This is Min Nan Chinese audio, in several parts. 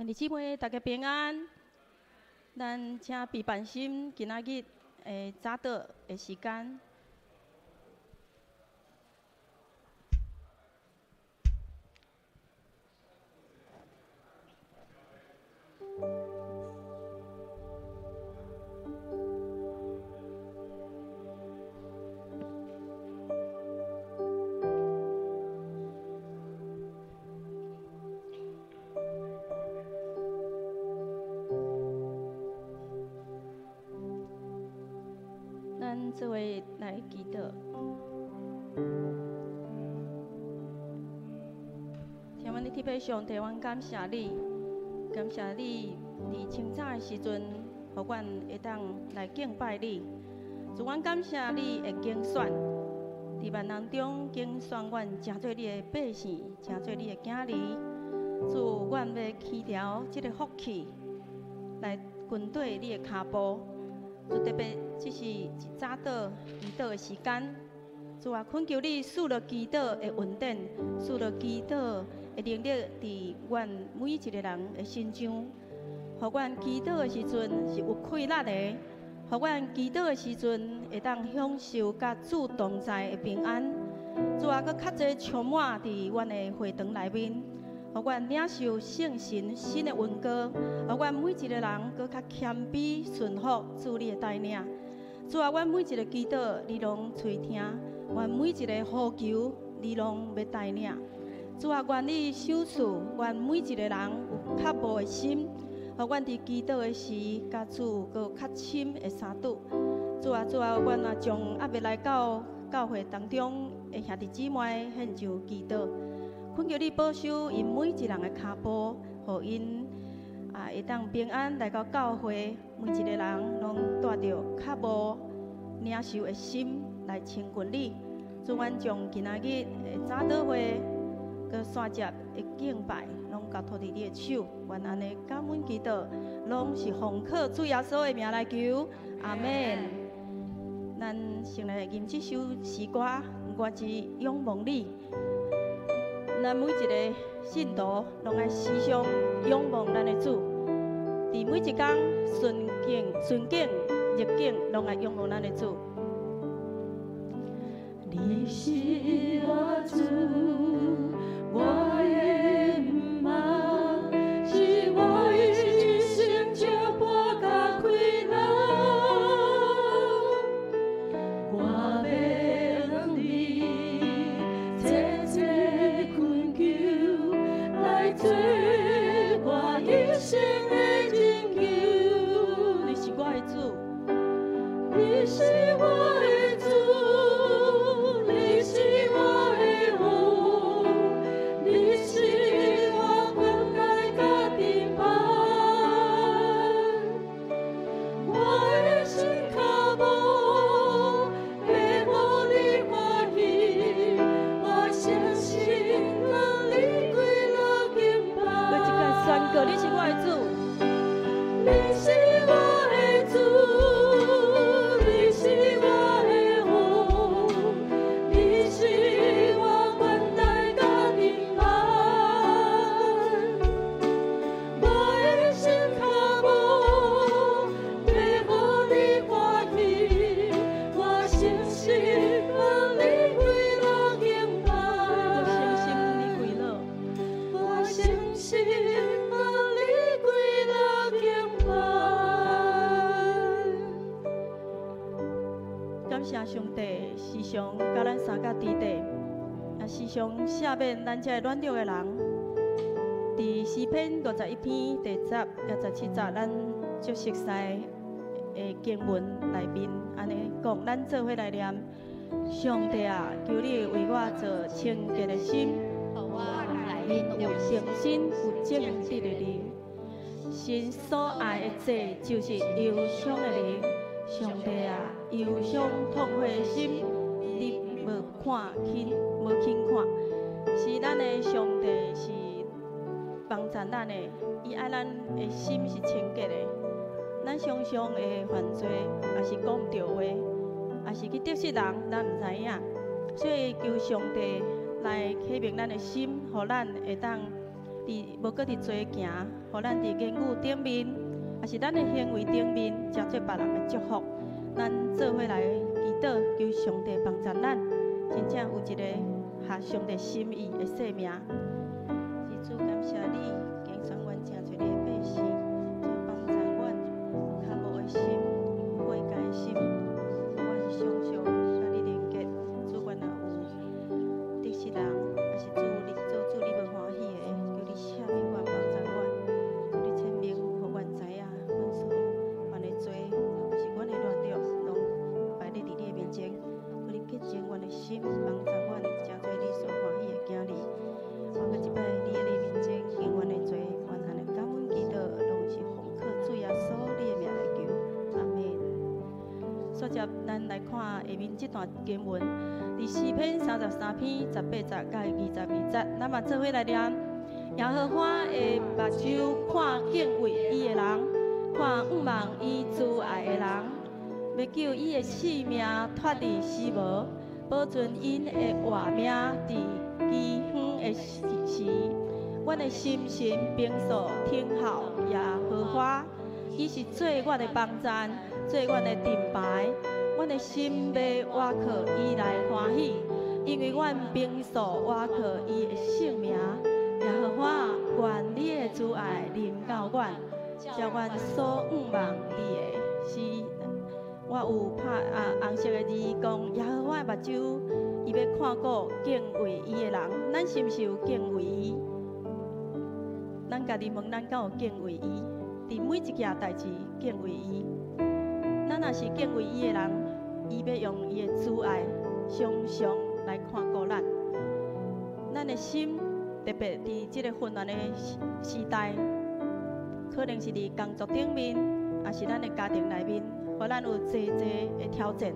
兄弟姊妹，大家平安。咱請備辦心，今仔日的早禱的時間。咱做伙來祈禱。天阮的天父上帝，阮感謝你，感謝你佇清早的時陣，予阮會當來敬拜你。主，阮感謝你的揀選，佇萬人中揀選阮，成做你的百姓，成做你的囝兒。主，阮欲牽牢這个福氣，來跟綴你的跤步。主，特別這是一早禱祈禱的時間。主啊，懇求你賜予祈禱的恩典，賜予祈禱的能力，佇阮每一個人的身上，予阮祈禱的時陣是有氣力的，予阮祈禱的時陣會當享受佮主同在的平安。主啊，閣較濟充滿佇阮的會堂內面，予阮領受聖神新的恩膏，予阮每一個人閣較謙卑順服主你的帶領。主啊，阮每一個祈禱你攏垂聽，阮每一個呼求你攏欲帶領。主啊，願你賞賜阮每一個人有渴慕的心，予阮佇祈禱的時，佮主閣較深的相拄。主啊，主啊，阮也將猶未來到教會當中的兄弟姊妹獻上祈禱，懇求你保守𪜶每一人的跤步，予𪜶啊會當平安來到教會，每一個人攏帶著渴慕領受的心來親近你。主，阮將今仔日的早禱會，閣線接的敬拜，攏交託佇你的手。阮按呢感恩祈禱，攏是奉靠主耶穌的名來求，阿們。咱先來吟這首詩歌，我只仰望你。咱每一个信徒攏愛時常仰望咱的主，佇每一工順境、順境、逆境，攏愛仰望咱的主。你是我主，我的媽，是我一生相伴佮快樂。我欲向你切切懇求，來做我一生的拯救。你是我的主，你是我的主，你是我的王，你是我關愛佮盾牌。我的心渴慕，欲予你歡喜，我誠心向你歸落敬拜。閣一擺宣告，你是我的主，你是我的主，你是我的王，你是我關愛佮盾牌。我的心渴慕，欲予你歡喜，我誠心向你歸落敬拜。我誠心你歸落。我誠心向你歸落敬拜。感謝上帝時常佮咱相佮佇底，也時常赦免咱這個軟弱的人。佇詩篇51篇第10佮17節，咱足熟悉的經文內面，按呢講，咱做伙來念：上帝啊，求你為我造清潔的心，予我內面有誠心有正直的靈。神所愛的祭就是憂傷的靈。上帝啊，憂傷痛悔的心，你無看輕，無輕看。是咱的上帝是幫助咱的，伊愛咱的心是清潔的。咱常常會犯罪，抑是講毋著話，抑是去得失人，咱毋知影。所以求上帝來啟明咱的心，予咱會當佇佇無閣佇濟行，予咱佇言語頂面，抑是咱的行為頂面，成做別人的祝福。咱做伙來祈禱，求上帝幫助咱，真正有一個合上帝心意的生命。是主，感謝你，揀選阮成做你的百姓，主幫助阮有渴慕的心，有悔改的心，阮常常佮你連結。主，阮若有得失人，抑是主你做主你無歡喜的，求你赦免阮，幫助阮。主你顯明，予阮知影，阮所犯的罪，抑是阮的軟弱，攏擺咧佇你的面前。求你潔淨阮的心，幫助阮成做你所歡喜的囝兒。我閣一擺佇你面前認阮的罪，阮按呢感恩祈禱，攏是奉靠主耶穌你的名來求，阿門。煞接咱來看下面這段經文，佇詩篇33篇18節佮22節，咱嘛做伙來念。耶和華的目睭看敬畏伊的人，看向望伊慈愛的人，欲救伊的性命脫離死亡，保存𪜶的活命佇饑荒的時。阮的心神平素等候耶和華，伊是做阮的幫贊，做阮的盾牌。阮的心欲倚靠伊來歡喜，因為阮平素倚靠伊的聖名。耶和華，願你的慈愛臨到阮，照阮所向望你的。是，我有拍啊紅色的字講，耶和華的目睭，伊欲看顧敬畏伊的人，咱是毋是有敬畏伊？咱家己問，咱敢有敬畏伊？佇每一件代誌敬畏伊。咱若是敬畏伊的人，伊欲用伊的慈愛常常來看顧咱。咱的心特別佇這个混亂的時代，可能是佇工作頂面，抑是咱的家庭內面，予咱有濟濟的挑戰，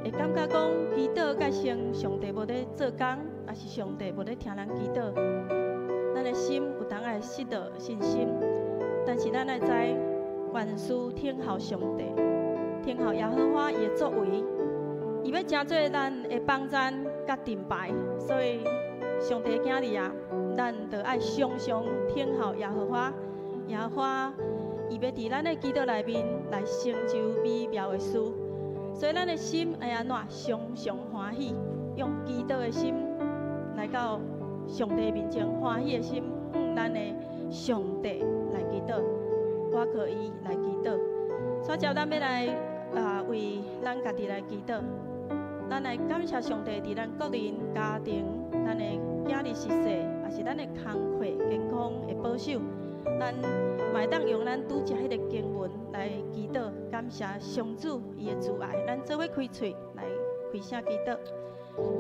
會感覺講祈禱甲成上帝無咧做工，抑是上帝無咧聽咱祈禱。咱的心有當會失落信心，但是咱愛知，凡事等候上帝，等候耶和華伊的作為，伊欲成做咱的幫贊佮盾牌，所以上帝的囝兒啊，咱著愛常常等候耶和華。耶和華伊欲佇咱的祈禱內面來成就美妙的事，所以咱的心愛按怎常常歡喜，用祈禱的心來到上帝面前，歡喜的心向咱的上帝來祈禱，倚靠伊來祈禱。所以，咱欲來啊為咱家己來祈禱，咱來感謝上帝佇咱個人、家庭、咱的囝兒實際，抑是咱的工課健康的保守。咱嘛會當用咱拄才彼个經文來祈禱，感謝上主伊的慈愛。咱做伙開喙來開聲祈禱。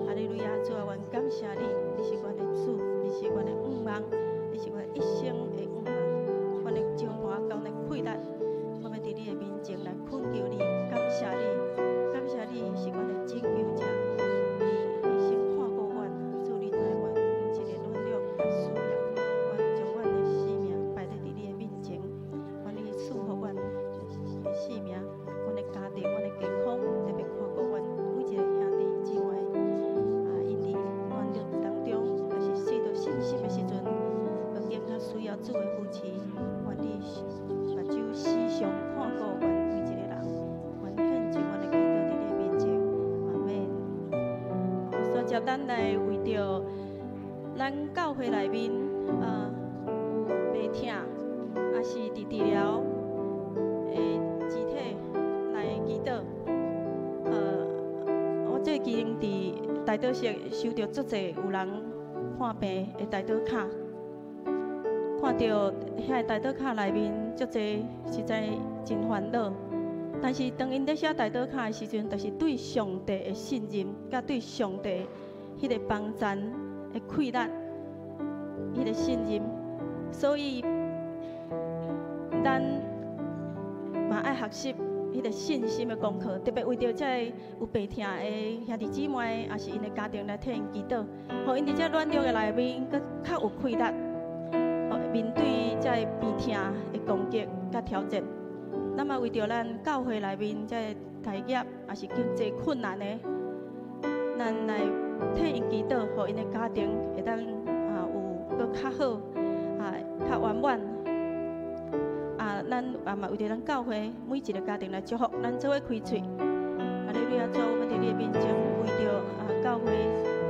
哈利路亞，主啊，阮感謝你，你是阮的主，你是阮的向望，你是阮一生的向望。阮的招盤共的氣力，我欲佇你的面前來懇求你，感謝你，感謝你是阮的拯救者，你一生看顧阮，主你知阮每一个軟弱佮需要，阮將阮的生命擺佇你的面前，願你賜予阮的生命，阮的家庭，阮的健康，特別看顧阮每一个兄弟姊妹，啊，𪜶佇軟弱當中，抑是失落信心的時陣，閣更較需要主的扶持。願你目睭時常看顧阮每一個人，願獻上阮的祈禱佇你的面前，阿門。煞接咱來為著咱教會內面，有病疼，抑是佇治療的肢體來祈禱。我最近佇代禱室收著足濟有人看病的代禱卡，看著遐个代禱卡內面足濟，實在真煩惱。但是當𪜶咧寫代禱卡的時陣，就是對上帝的信任，佮對上帝彼个幫贊的氣力，彼个信任，所以咱嘛愛學習彼个信心的功課，特別為著這个有病疼的兄弟姊妹，抑是𪜶的家庭來替𪜶祈禱，予𪜶佇這軟弱的內面，閣較有氣力，面對這个病疼的攻擊佮挑戰。咱嘛為著咱教會內面這个待業，抑是經濟困難的，咱來替𪜶祈禱，予𪜶的家庭會當啊有閣較好，較圓滿。啊，咱啊嘛為著咱教會每一个家庭來祝福，咱做伙開喙。哈利路亞，主，我們佇你的面前，為著啊教會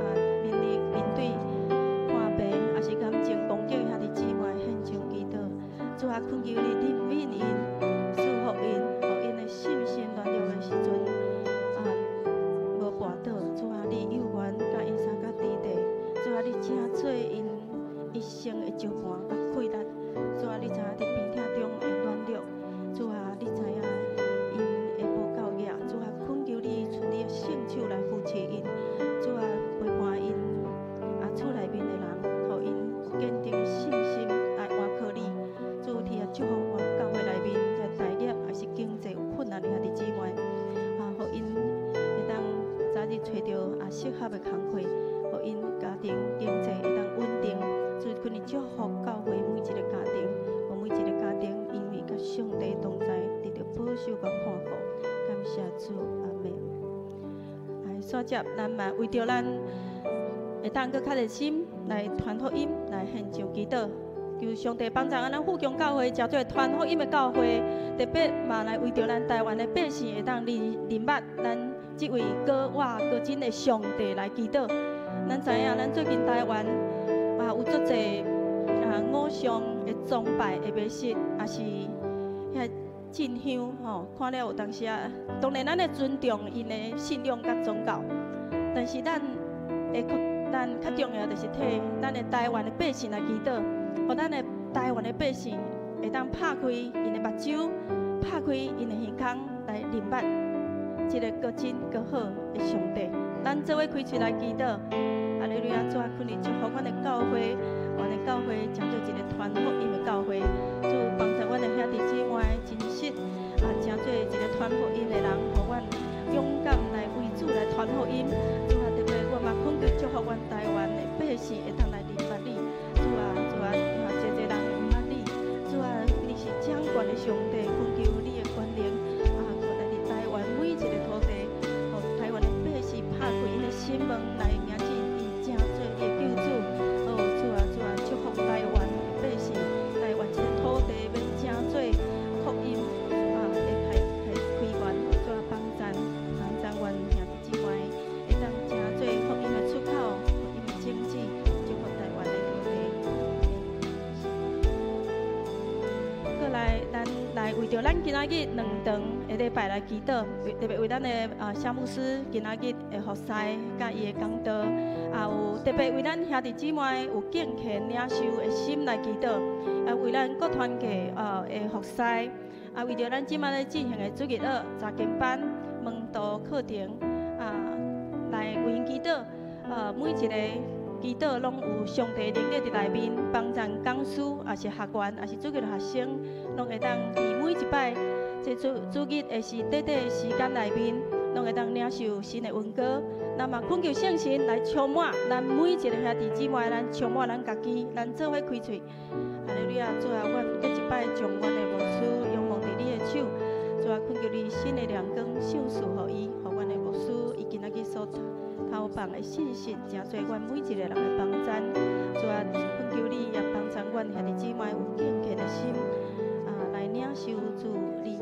啊面對看病，抑是感情攻擊的兄弟姊妹獻上祈禱。主啊，懇求你憐憫𪜶，賜福𪜶，予𪜶的信心軟弱的時陣啊無跋倒。主啊，你有緣佮𪜶相佮佇地。主啊，你成做𪜶一生的石盤佮氣力。主啊，你知影佇病痛中的軟弱。主啊，你知影𪜶的無夠額。主啊，懇求你伸你的聖手來扶持𪜶。主啊，陪伴𪜶啊，厝內面的人，予𪜶堅定信心來倚靠你。主天啊，祝福阮教會內面在事業抑是經濟有困難的兄弟姊妹，啊，予𪜶會當早日揣著啊適合的工課，予𪜶家庭經濟會當穩定。主，求你祝福教會每一个家庭，予每一个家庭因為佮上帝同在，得著保守佮看顧。感謝主，阿們。來，煞接咱嘛為著咱會當閣較熱心來傳福音，來獻上祈禱。求上帝幫助咱富強教會，成做傳福音的教會，特別嘛來為著咱台灣的百姓會當認捌咱這位閣活閣真的上帝來祈禱。咱知影，咱最近台灣啊有足濟啊偶像的崇拜的迷失，抑是遐進香吼，看了有當時啊，當然咱會尊重𪜶的信仰佮宗教，但是咱較重要就是替咱的台灣的百姓來祈禱，予咱的台灣的百姓會當拍開𪜶的目睭，拍開𪜶的耳孔來認捌這个閣真閣好的上帝。咱做伙開喙來祈禱，哈利路亞，主啊，求你祝福阮的教會，阮的教會成做一个傳福音的教會，主幫助阮的兄弟姊妹真實啊，成做一个傳福音的人，予阮勇敢來為主來傳福音。主啊，特別我嘛懇求祝福阮台灣的百姓會當來認捌你。主啊，主啊，啊，濟濟人毋捌你。主啊，你是掌權的上帝，懇求你的權能啊，來佇台灣每一个土地，予台灣的百姓拍開𪜶的心門來迎接伊，成做你的救主。哦，主啊，主啊，祝福台灣的百姓，台灣這个土地欲成做福音啊，會開源，主啊，幫贊幫贊阮兄弟姊妹，會當成做福音的出口，福音的種子，祝福台灣的土地。過來，咱來為著咱今仔日兩堂的禮拜來祈禱，特別為咱的啊夏牧師今仔日的服侍佮伊的講道，也有特別為咱兄弟姊妹有敬虔領受的心來祈禱，啊為咱各團契啊的服侍，啊為著咱這擺咧進行的主日學查經班、門徒課程啊，來為𪜶祈禱。每一个祈禱攏有上帝靈力佇內面，幫助講師，抑是學員，抑是主日學生，攏會當佇每一擺這主日的時短短的時間內面，攏會當領受新的恩膏。咱嘛懇求聖神來充滿咱每一个兄弟姊妹，咱充滿咱家己，咱做伙開喙。哈利路亞，主啊，阮閣一擺將阮的牧師仰望佇你的手，主啊，懇求你新的亮光賞賜予伊，予阮的牧師，伊今仔日所投放的信息，成做阮每一个人的幫贊。主啊，懇求你也幫助阮兄弟姊妹有敬虔的心，啊，來領受主你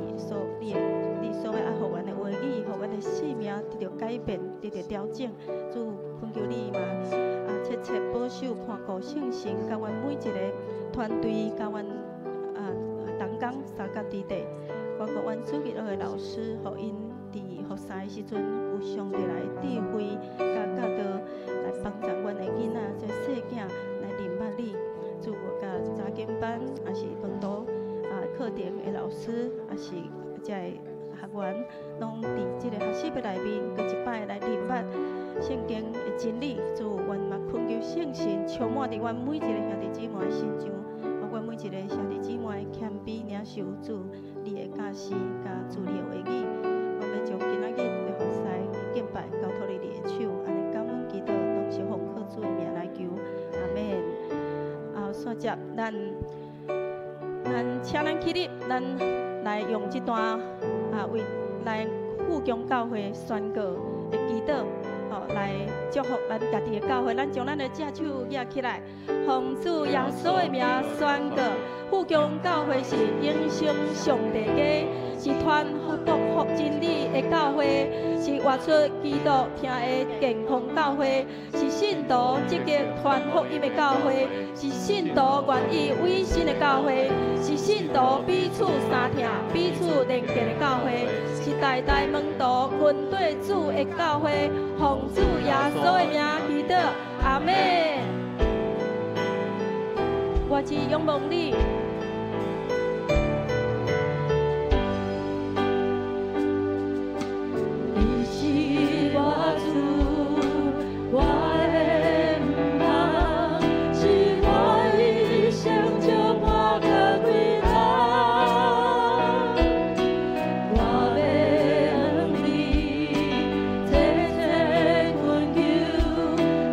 所愛予阮的話語，予阮的生命得著改變，得著調整。主，懇求你嘛，啊，切切保守看顧聖神，佮阮每一个團隊，佮阮啊同工相佮佇地，包括阮主日學的老師，予𪜶佇服侍的時陣有上帝來智慧佮教導，來幫助阮的囡仔，這細囝來認捌你。主佮查經班，抑是門徒啊課程的老師，抑是這个學員，攏佇這个學習的內面，閣一擺來認捌聖經的真理。主，阮嘛懇求聖神充滿佇阮每一个兄弟姊妹的身上，予阮每一个兄弟姊妹謙卑領受主你的教示，佮主你的話語。我欲將今仔日的服侍敬拜交託佇你的手，按呢感恩祈禱，攏是奉靠主的名來求，阿們。啊，煞接咱請咱起立，咱來用這段啊為來富強教會宣告的祈禱。吼來祝福咱家己的教會。咱將咱的正手舉起來，奉主耶穌的名宣告：富強教會是永生上帝家，是傳福真理的教會，是活出基督疼的健康教會，是信徒積極傳福音的教會，是信徒願意委身的教會，是信徒彼此相疼、彼此連結的教會，是代代門徒跟綴主的教會。奉主耶穌的名祈禱，阿們。我只仰望你。你是我主，我的盼望，是我一生就伴甲归来。我欲向你切切恳求，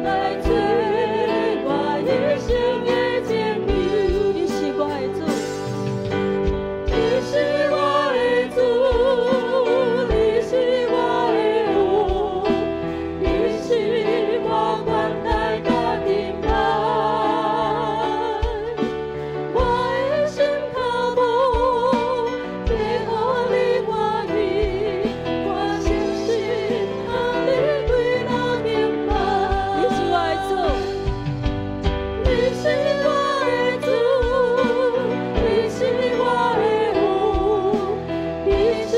來做我一生的拯救。你是我的主，你是我的主，你是我的王，你是我關懷佮盾牌。我的心渴慕，欲予你歡喜，我誠實向你跪落敬拜。你是我的主，你是我的主，你是我的王，你是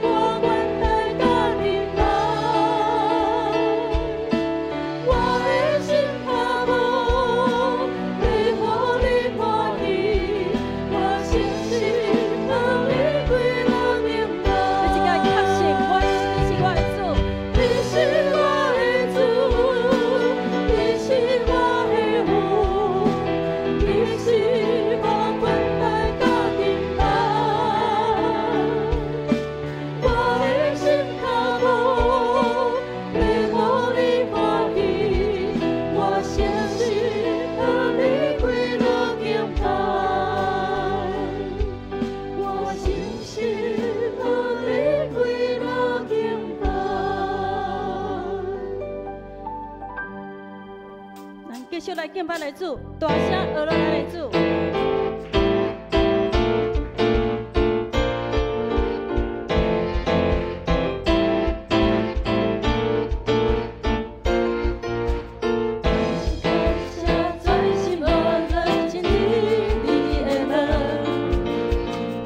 我關懷佮盾牌。我的心渴慕，欲予你歡喜，我誠實向你跪落敬拜。你這個確信，我你是我的主，你是我的主，你是我的王，你是我關懷佮盾牌。我的心渴慕，欲予你歡喜，我誠實向你跪落敬拜。我誠實向你跪落敬拜。咱繼續來敬拜來主，大聲學落來的主。感謝全心無論進入你的門，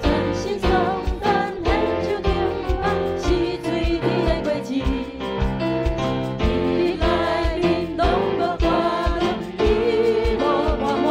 全心頌讚獻上敬拜，是罪你的果子。你內面攏無快樂，喜樂滿滿。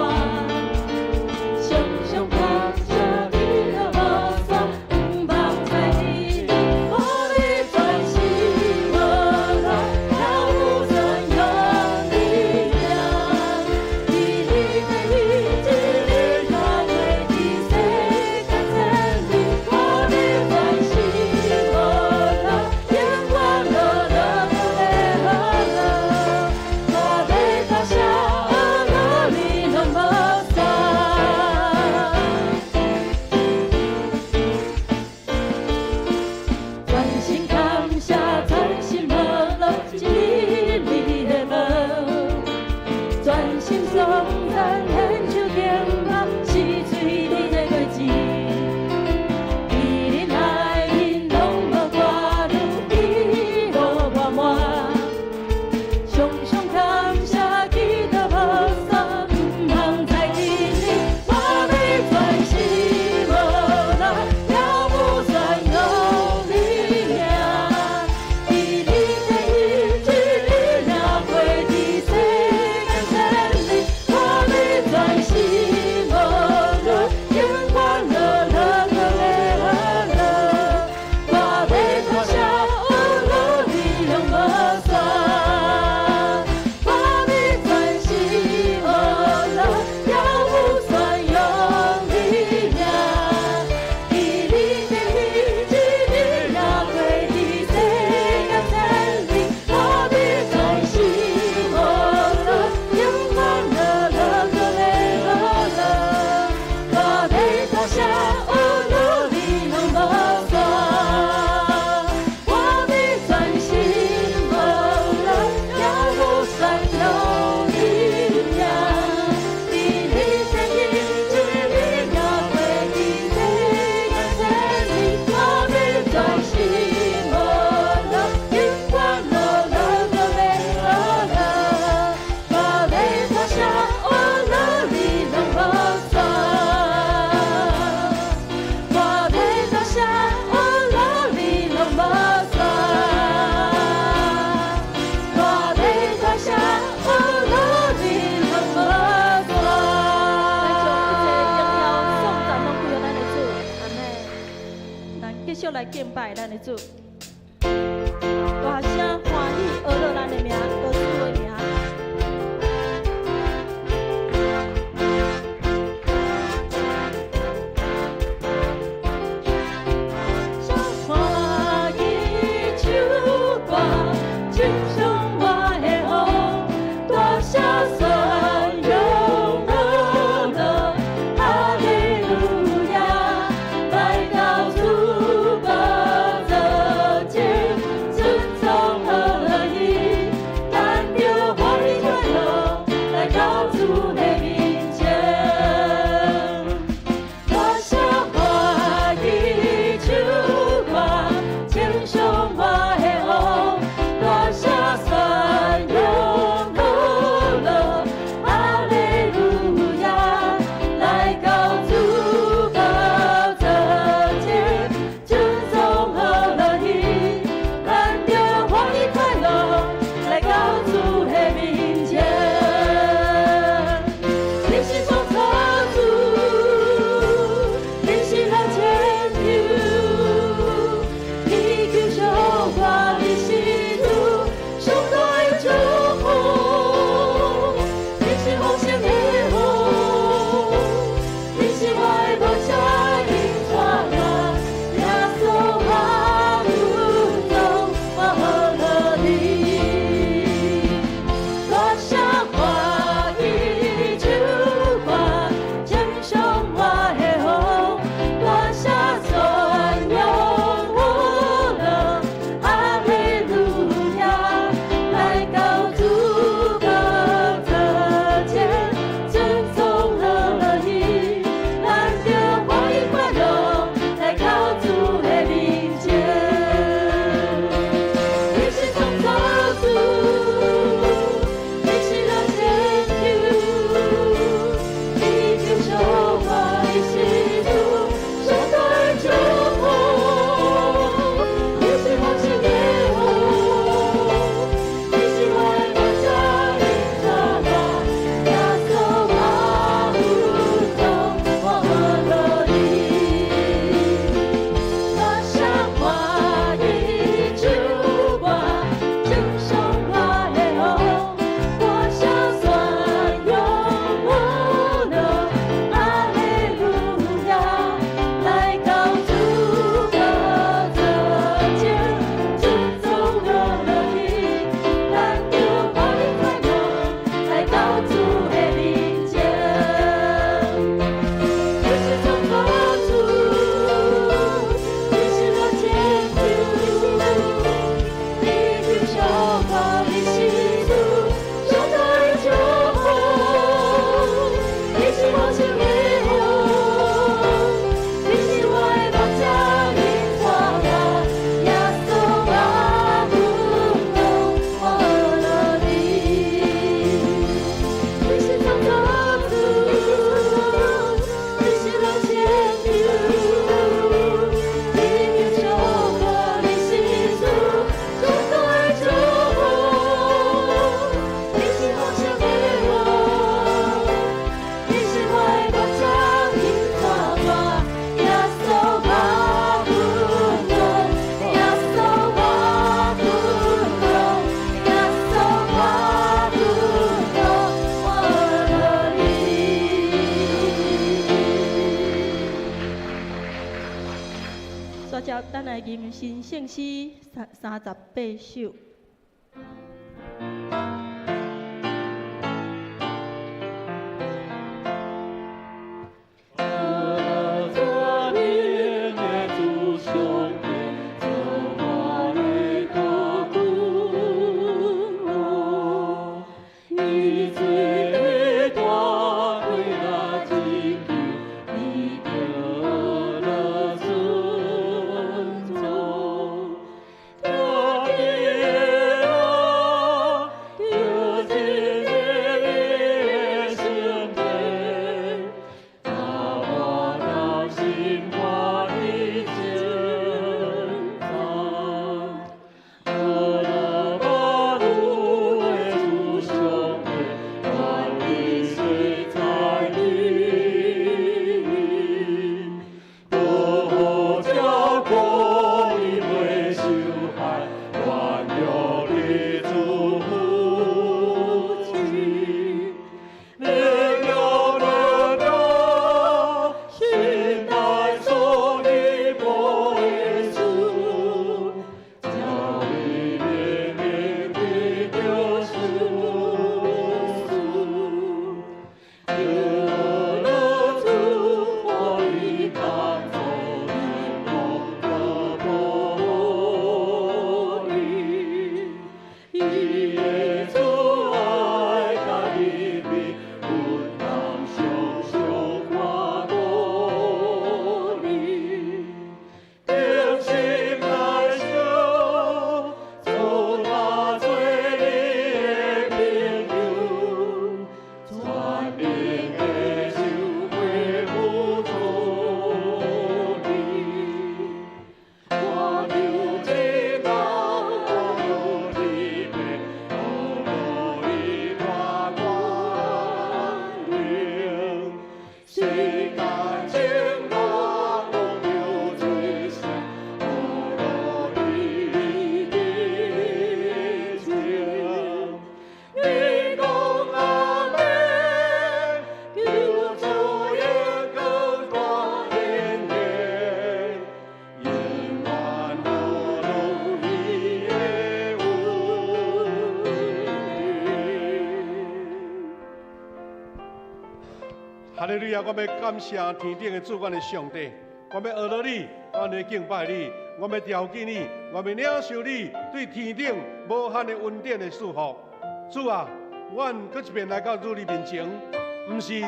來敬拜咱的主，大聲歡喜，學樂咱的名，學主的名。歡喜唱歌，稱頌我的王，大聲宣揚和樂，哈利路亞，來到主寶座前，尊崇和樂意，咱著歡喜快樂，來到主的面前。大聲歡喜唱歌，稱頌我的王，大聲宣揚和樂，哈利路亞，來到主寶座前，尊崇和樂意，咱著歡喜快樂，來到主的面前。你是創造主，你是咱拯救，你救贖我，你是主上大的祝福，你是豐盛的王，你是我的牧者引帶我，耶穌我服從，我呵樂你。大聲歡喜唱歌，稱頌我的王，大聲宣揚和樂，哈利路亞，來到主寶座前，尊崇和樂意，咱著歡喜快樂，來到主的面前。你是創造主，你是咱拯救，你救贖我，你是主上大的祝福，你是豐盛的王，你是我的牧者引帶我，耶穌我服從，我呵樂你。大聲歡喜唱歌，稱頌我的王，大聲宣揚和樂，哈利路亞，來到主寶座前，尊崇和樂意，咱著歡喜快樂，來到主的面前。你是創造主，你是咱拯救，你救贖我，你是主上大的祝福，你是豐盛的王，你是我的牧者引帶我，耶穌我服從，我呵樂你。你是創造主，你是咱拯救，你救贖我，你是主上大的祝福，你是豐盛的王，你是我的牧者引帶我，耶穌我服從，耶穌我服從，耶穌我服從，我呵樂你。煞接咱來吟新聖詩38首。做你的主上帝，做我的大君王，你罪的大亏啊拯救，你得了尊崇，听见。哈利路亞！我欲感謝天頂的主，阮的上帝，我欲阿羅你，我欲敬拜你，我欲朝見你，我欲領受你對天頂無限的恩典的祝福。主啊，阮閣一遍來到主你面前，毋是一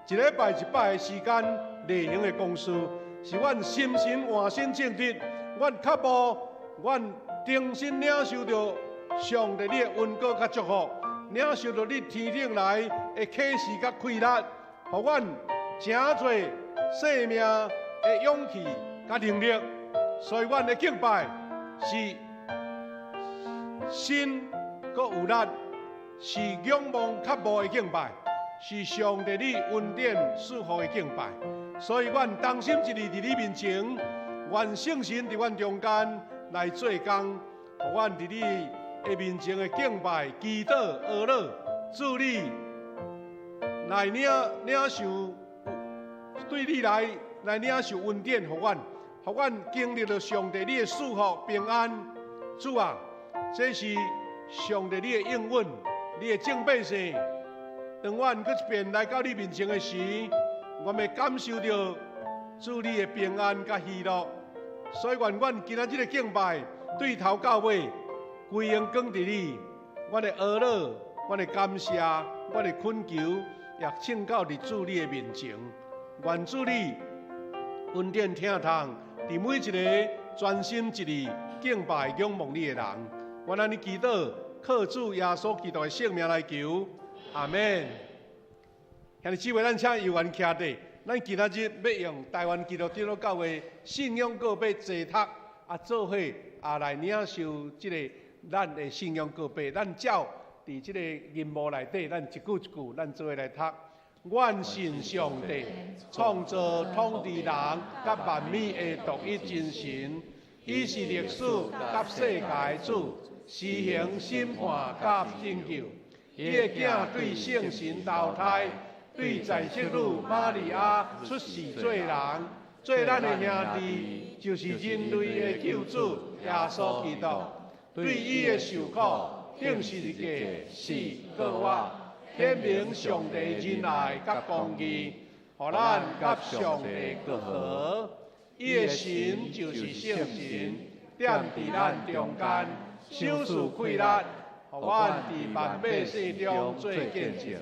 禮拜一擺的時間例行的公事，是阮心神換新正直，阮渴慕，阮重新領受著上帝你的恩膏佮祝福，領受著你天頂來的啟示佮氣力。予阮誠濟生命的勇氣佮能力，所以阮的敬拜是心閣有力，是仰望渴慕的敬拜，是上帝你恩典賜福的敬拜。所以阮同心一意佇你面前，願聖神佇阮中間來做工，予阮佇你的面前的敬拜、祈禱、阿羅，主你來領受，對你來領受恩典，予阮經歷著上帝你的祝福平安。主啊，這是上帝你的應允，你的正百姓。當阮閣一遍來到你面前的時，阮會感受著主你的平安佮喜樂。所以願阮今仔日的敬拜，對頭到尾，歸榮光佇你。阮的阿羅，阮的感謝，阮的懇求，也請到佇主你的面前。願主你恩典疼痛，佇每一个專心一意敬拜仰望你的人。阮按呢祈禱，靠主耶穌基督的聖名來求，阿們。兄弟姊妹，咱請有緣徛佇，咱今仔日欲用台灣基督長老教會信仰告白齊讀，啊，做伙啊來領受這個咱的信仰告白。咱照佇這個銀幕內底，咱一句一句，咱做伙來讀。阮信上帝，創造統治人佮萬物的獨一真神，伊是歷史佮世界的主，施行審判佮拯救。伊的囝對聖神投胎，對在聖女瑪利亞出世做人，做咱的兄弟，就是人類的救主耶穌基督。對伊的受苦、釘十字架、死、復活，顯明上帝仁愛佮公義，予咱佮上帝和好。伊的神就是聖神，踮佇咱中間，賞賜氣力，予阮佇萬百姓中做見證，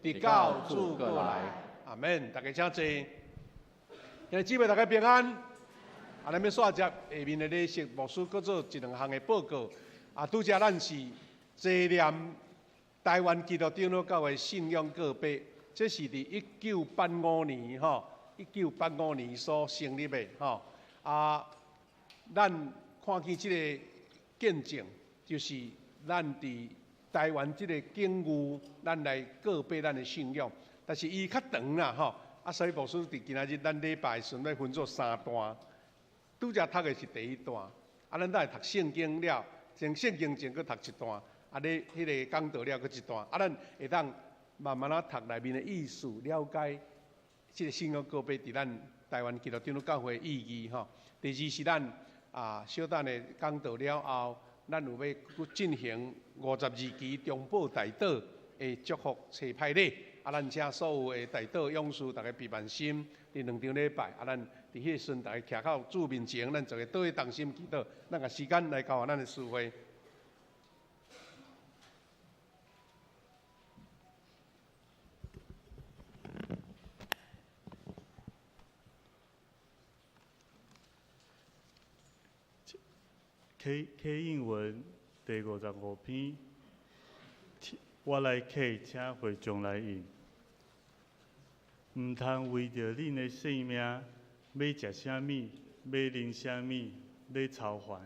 直到主閣來。阿們，大家請坐。兄弟姊妹，大家平安。啊，咱欲煞接下面的禮儀，牧師閣做一兩項的報告。啊，拄才咱是齊念台灣基督長老教會信仰告白，這是佇1985年吼，1985年所成立的吼。啊，咱看見這個見證，就是咱佇台灣這個境遇，咱來告白咱的信仰。但是伊較長啦吼，啊，所以牧師佇今仔日咱禮拜的時陣欲分做三段。拄才讀的是第一段，啊，咱等下讀聖經了，從聖經前閣讀一段，啊，咧彼个講道了閣一段，啊，咱會當慢慢仔讀內面的意思，了解這个信仰告白佇咱台灣基督長老教會的意義吼。第二是咱啊，小等下講道了後，咱有欲進行52期中保代禱的祝福齊派禮，啊，咱請所有的代禱勇士，逐家備萬心，佇兩場禮拜，啊，咱佇彼个時陣，逐家徛到主面前，咱做個倒去同心祈禱。咱共時間來交予咱的司會。啟啟應文第55篇，我來啟，請會眾來應。毋通為著恁的性命，欲食啥物，欲啉啥物，咧操煩。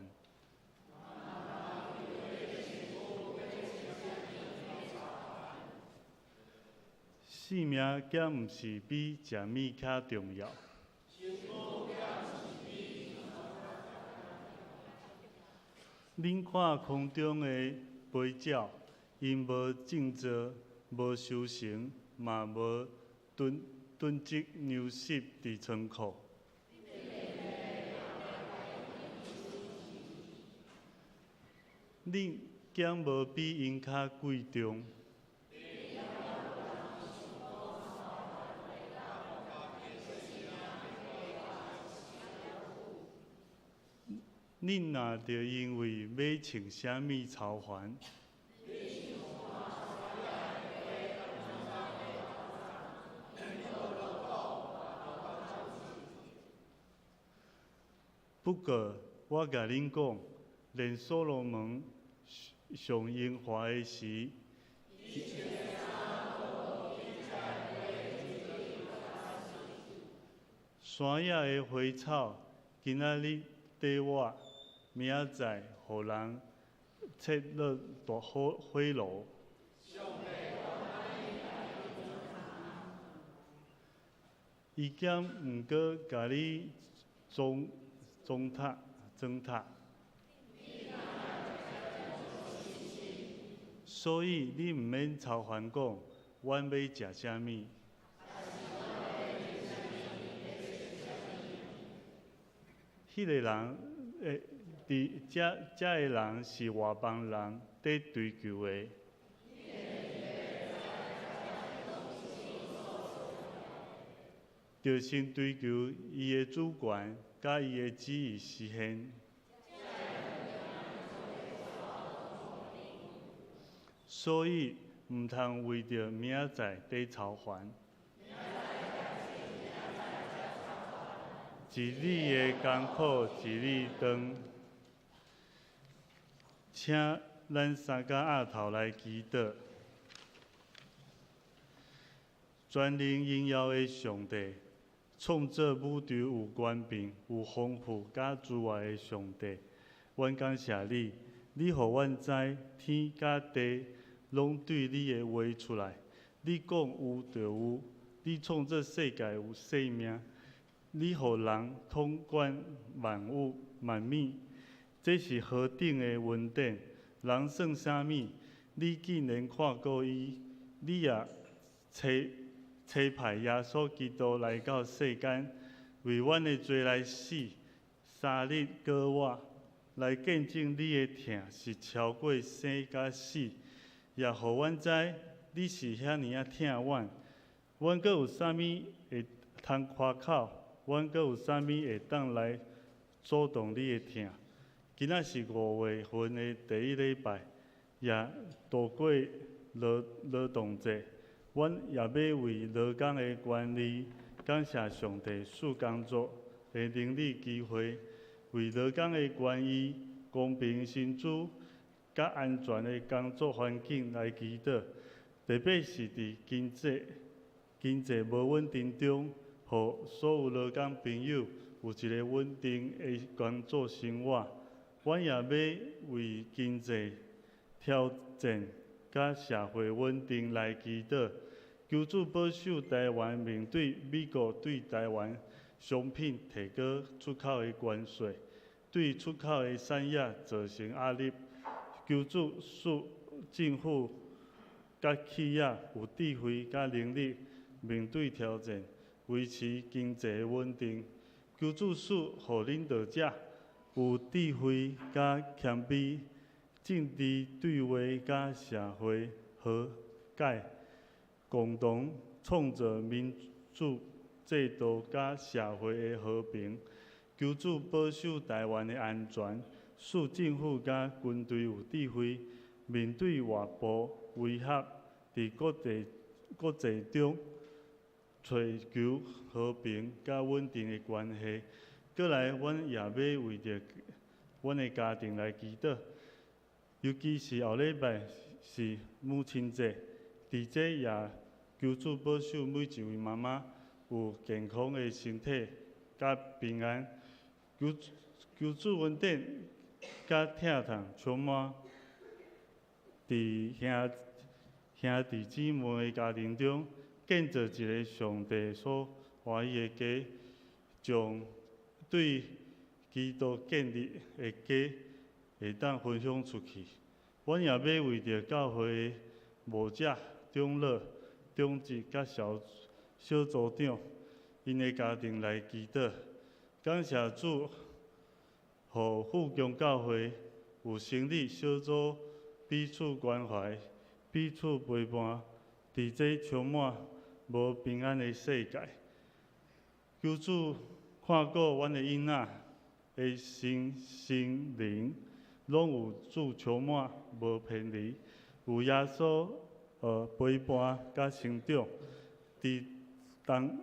性命敢毋是比食物較重要？恁看空中的飛鳥，𪜶無種植，無收成，嘛無囤囤積糧食佇倉庫。恁敢無比𪜶較貴重？恁若著因為欲穿啥物操煩。不過，我共恁講，連所羅門上榮華的時，山野的花草，今仔日短活，明仔載予人切落大火火爐。伊敢毋閣共你裝裝塔裝塔？所以你毋免操煩講，阮欲食啥物？彼个人，佇遮遮个人是外邦人佇追求的。著先追求伊的主權，佮伊的旨意實現。所以，毋通為著明仔載佇操煩。一日的艱苦，一日當。請咱三甲額頭來祈禱。全能榮耀的上帝，創造宇宙有權柄、有豐富佮資源的上帝，阮感謝你，你予阮知天佮地攏對你的話出來。你講有就有，你創造世界有生命，你予人統管萬物萬物，這是何等的恩典！人算啥物？你竟然看顧伊，你也差派耶穌基督來到世間，為阮的罪來死，三日閣活，來見證你的疼是超過生佮死，也予阮知你是遐爾仔疼阮。阮閣有啥物會通誇口？阮閣有啥物會當來阻擋你的疼？今仔是5月份的第一禮拜，也度過勞動節。阮也欲為勞工的權利，感謝上帝賜工作的能力機會，為勞工的權益、公平薪資、佮安全的工作環境來祈禱。特別是佇經濟無穩定中，予所有勞工朋友有一个穩定的工作生活。阮也欲為經濟挑戰佮社會穩定來祈禱，求主保守台灣面對美國對台灣商品提高出口的關稅，對出口的產業造成壓力。求主賜政府佮企業有智慧佮能力面對挑戰，維持經濟穩定。求主賜予領導者有智慧佮謙卑。政治對話佮社會和解，共同創造民主制度佮社會的和平。求主保守台灣的安全，使政府佮軍隊有智慧面對外部威脅，佇國際中尋求和平佮穩定的關係。過來，阮也欲為著阮的家庭來祈禱。尤其是後禮拜是母親節，佇這也求主保守每一位媽媽有健康的身體佮平安。求主恩典佮疼痛充滿，佇兄弟姊妹的家庭中，建造一个上帝所歡喜的家，將對基督建立的家會當分享出去。阮也欲為著教會的牧者、長老、長執佮小組長，𪜶的家庭來祈禱。感謝主，予富強教會有成立小組，彼此關懷、彼此陪伴，佇這充滿無平安的世界。求主看顧阮的囡仔，的身心灵，拢有主充满，无偏离，有耶稣陪伴佮成长，伫同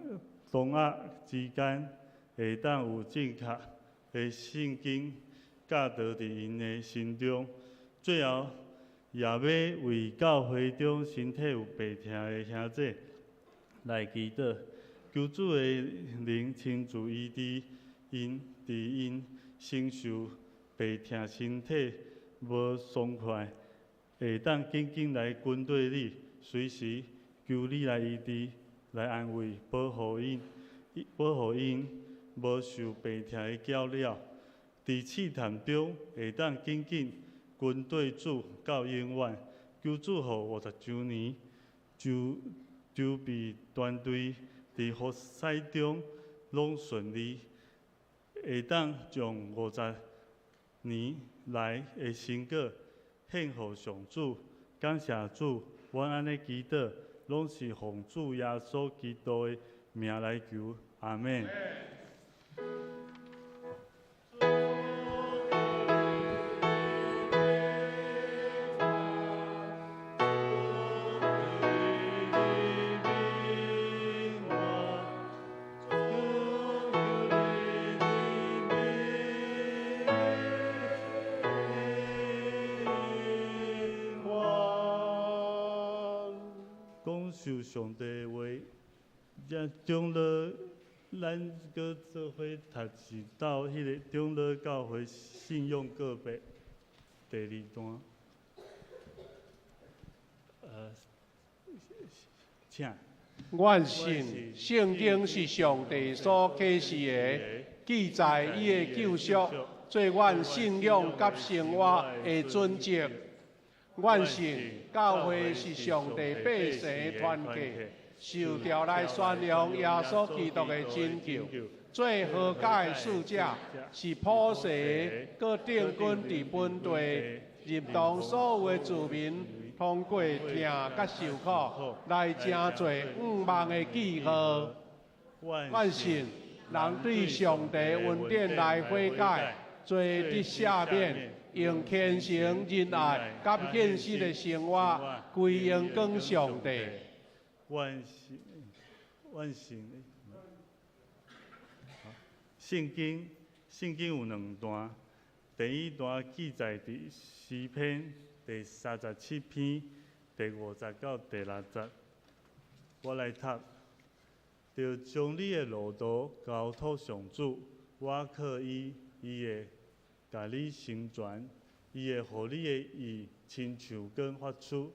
同学之间会当有正确的圣经教导伫𪜶的心中。最后，也欲为教会中身体有病痛的兄弟来祈祷，求主的灵亲自医治𪜶，伫𪜶承受病痛，身体无爽快，会当紧紧来跟缀你，随时求你来医治、来安慰、保护𪜶，保护𪜶无受病痛的搅扰。伫试探中会当紧紧跟缀主到永远。求主予50周年筹筹备团队伫服侍中拢顺利，会当将50年来的成果献予上主。感谢主，阮按呢祈祷，拢是奉主耶稣基督的名来求，阿们。讲受上帝的话，遮长老，咱阁做伙读一道彼个长老教会信仰告白第二段。请。阮信圣经是上帝所启示的，记载伊的救赎，做阮信仰佮生活的准则。阮信教会是上帝百姓的团契，受召来宣扬耶稣基督的拯救。做和解的使者，是普世的，阁定根伫本地，入同所有的子民通过疼佮受苦，来成做向望的记号。阮信人对上帝恩典来悔改，罪得赦免，用虔诚仁爱佮献身的生活归荣光上帝。阮信，阮信。圣经，圣经有两段，第一段记载伫诗篇第37篇第5节到第6节。我来读：著将你的路途交托上主，倚靠伊，伊会共你成全，伊会予你的义亲像光发出，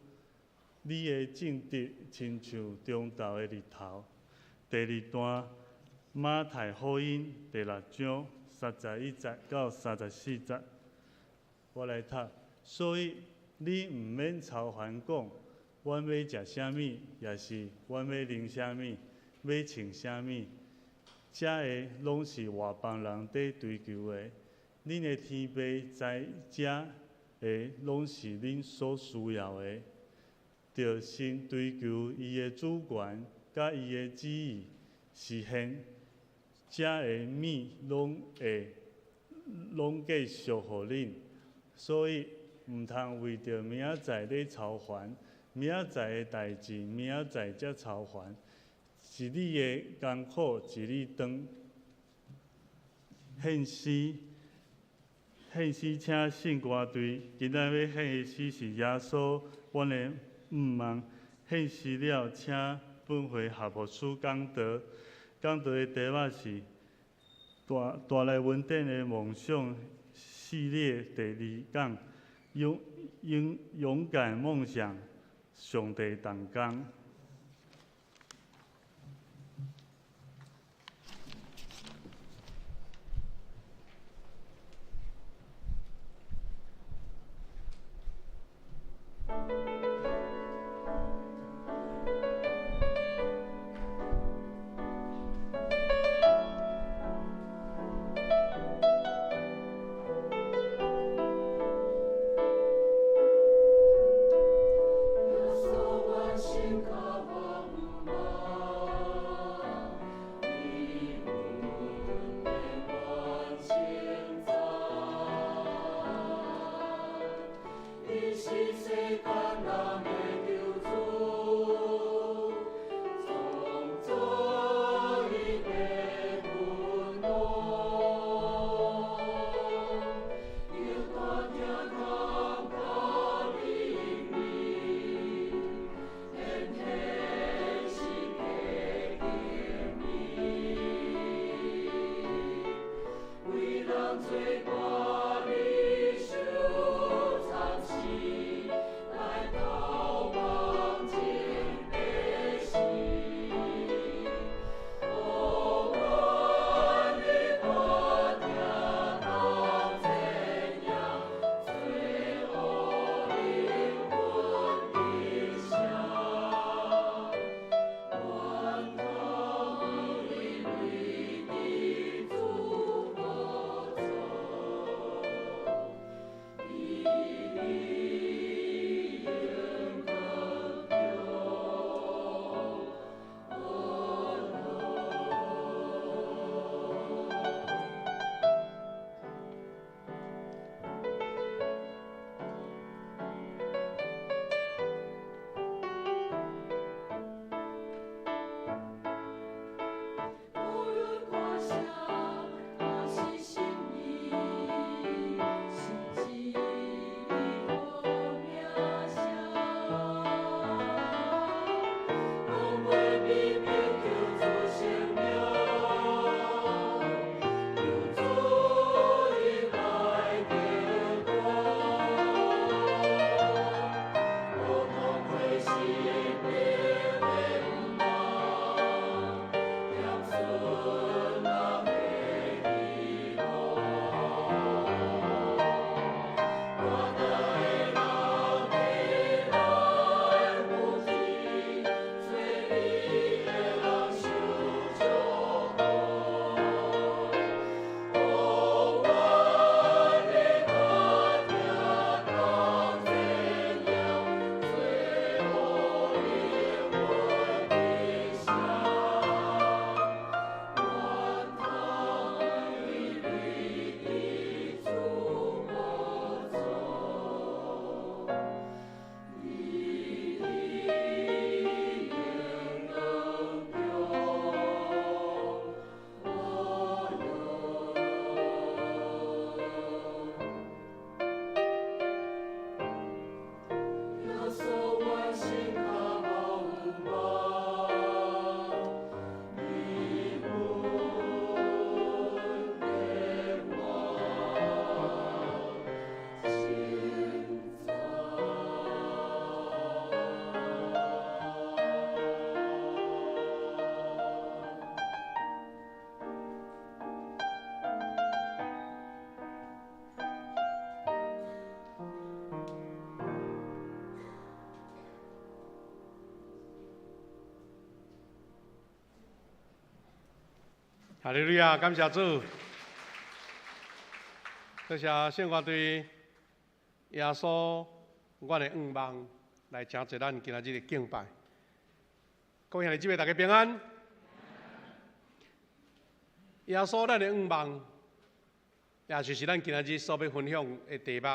你的正直亲像中昼的日头。第二段，马太福音第6章31节到34节，我来读。所以你毋免操烦讲，阮欲食啥物，抑是阮欲啉啥物，欲穿啥物，这个拢是外邦人伫追求的。恁的天父知这个拢是恁所需要的。著先追求伊的主权，佮伊的旨意实现，这个物拢会拢继续予恁。所以毋通为著明仔载咧操烦，明仔载的代志，明仔载才操烦。一日的艰苦，一日当。献诗，献诗请圣歌队。今仔欲献的诗是耶稣，阮的向望。献诗了，请本会合牧师讲道。讲道的题目是带带来恩典的梦想系列第二讲，勇勇勇敢梦想，上帝同工。耶稣，我心。是世間人的救主，創造你的溫暖，求大疼痛甲怜憫，顯現是的權柄，為人罪過你受慘死，來逃亡真百姓。哦，願你我聽同讚揚，最後靈魂的聲，願同你為的主寶座，以你榮光無論歌聲還是心意，是一個名聲。講話秘密求主聖名，求主你來得光。我痛悔心靈的願望，添孫人的希望。我的人的來扶持，做你的人受祝福。哦，願你我聽同讚揚，最後靈魂的聲，願同你為的主寶座，以你榮光我耶穌，阮心較無盼望，你阮的我心在。哈利路亞，感謝主，多謝聖歌隊耶穌，阮的願望來成就咱今仔日的敬拜。各位兄弟姊妹，大家平安。耶穌，咱的願望，也就是咱今仔日所欲分享的題目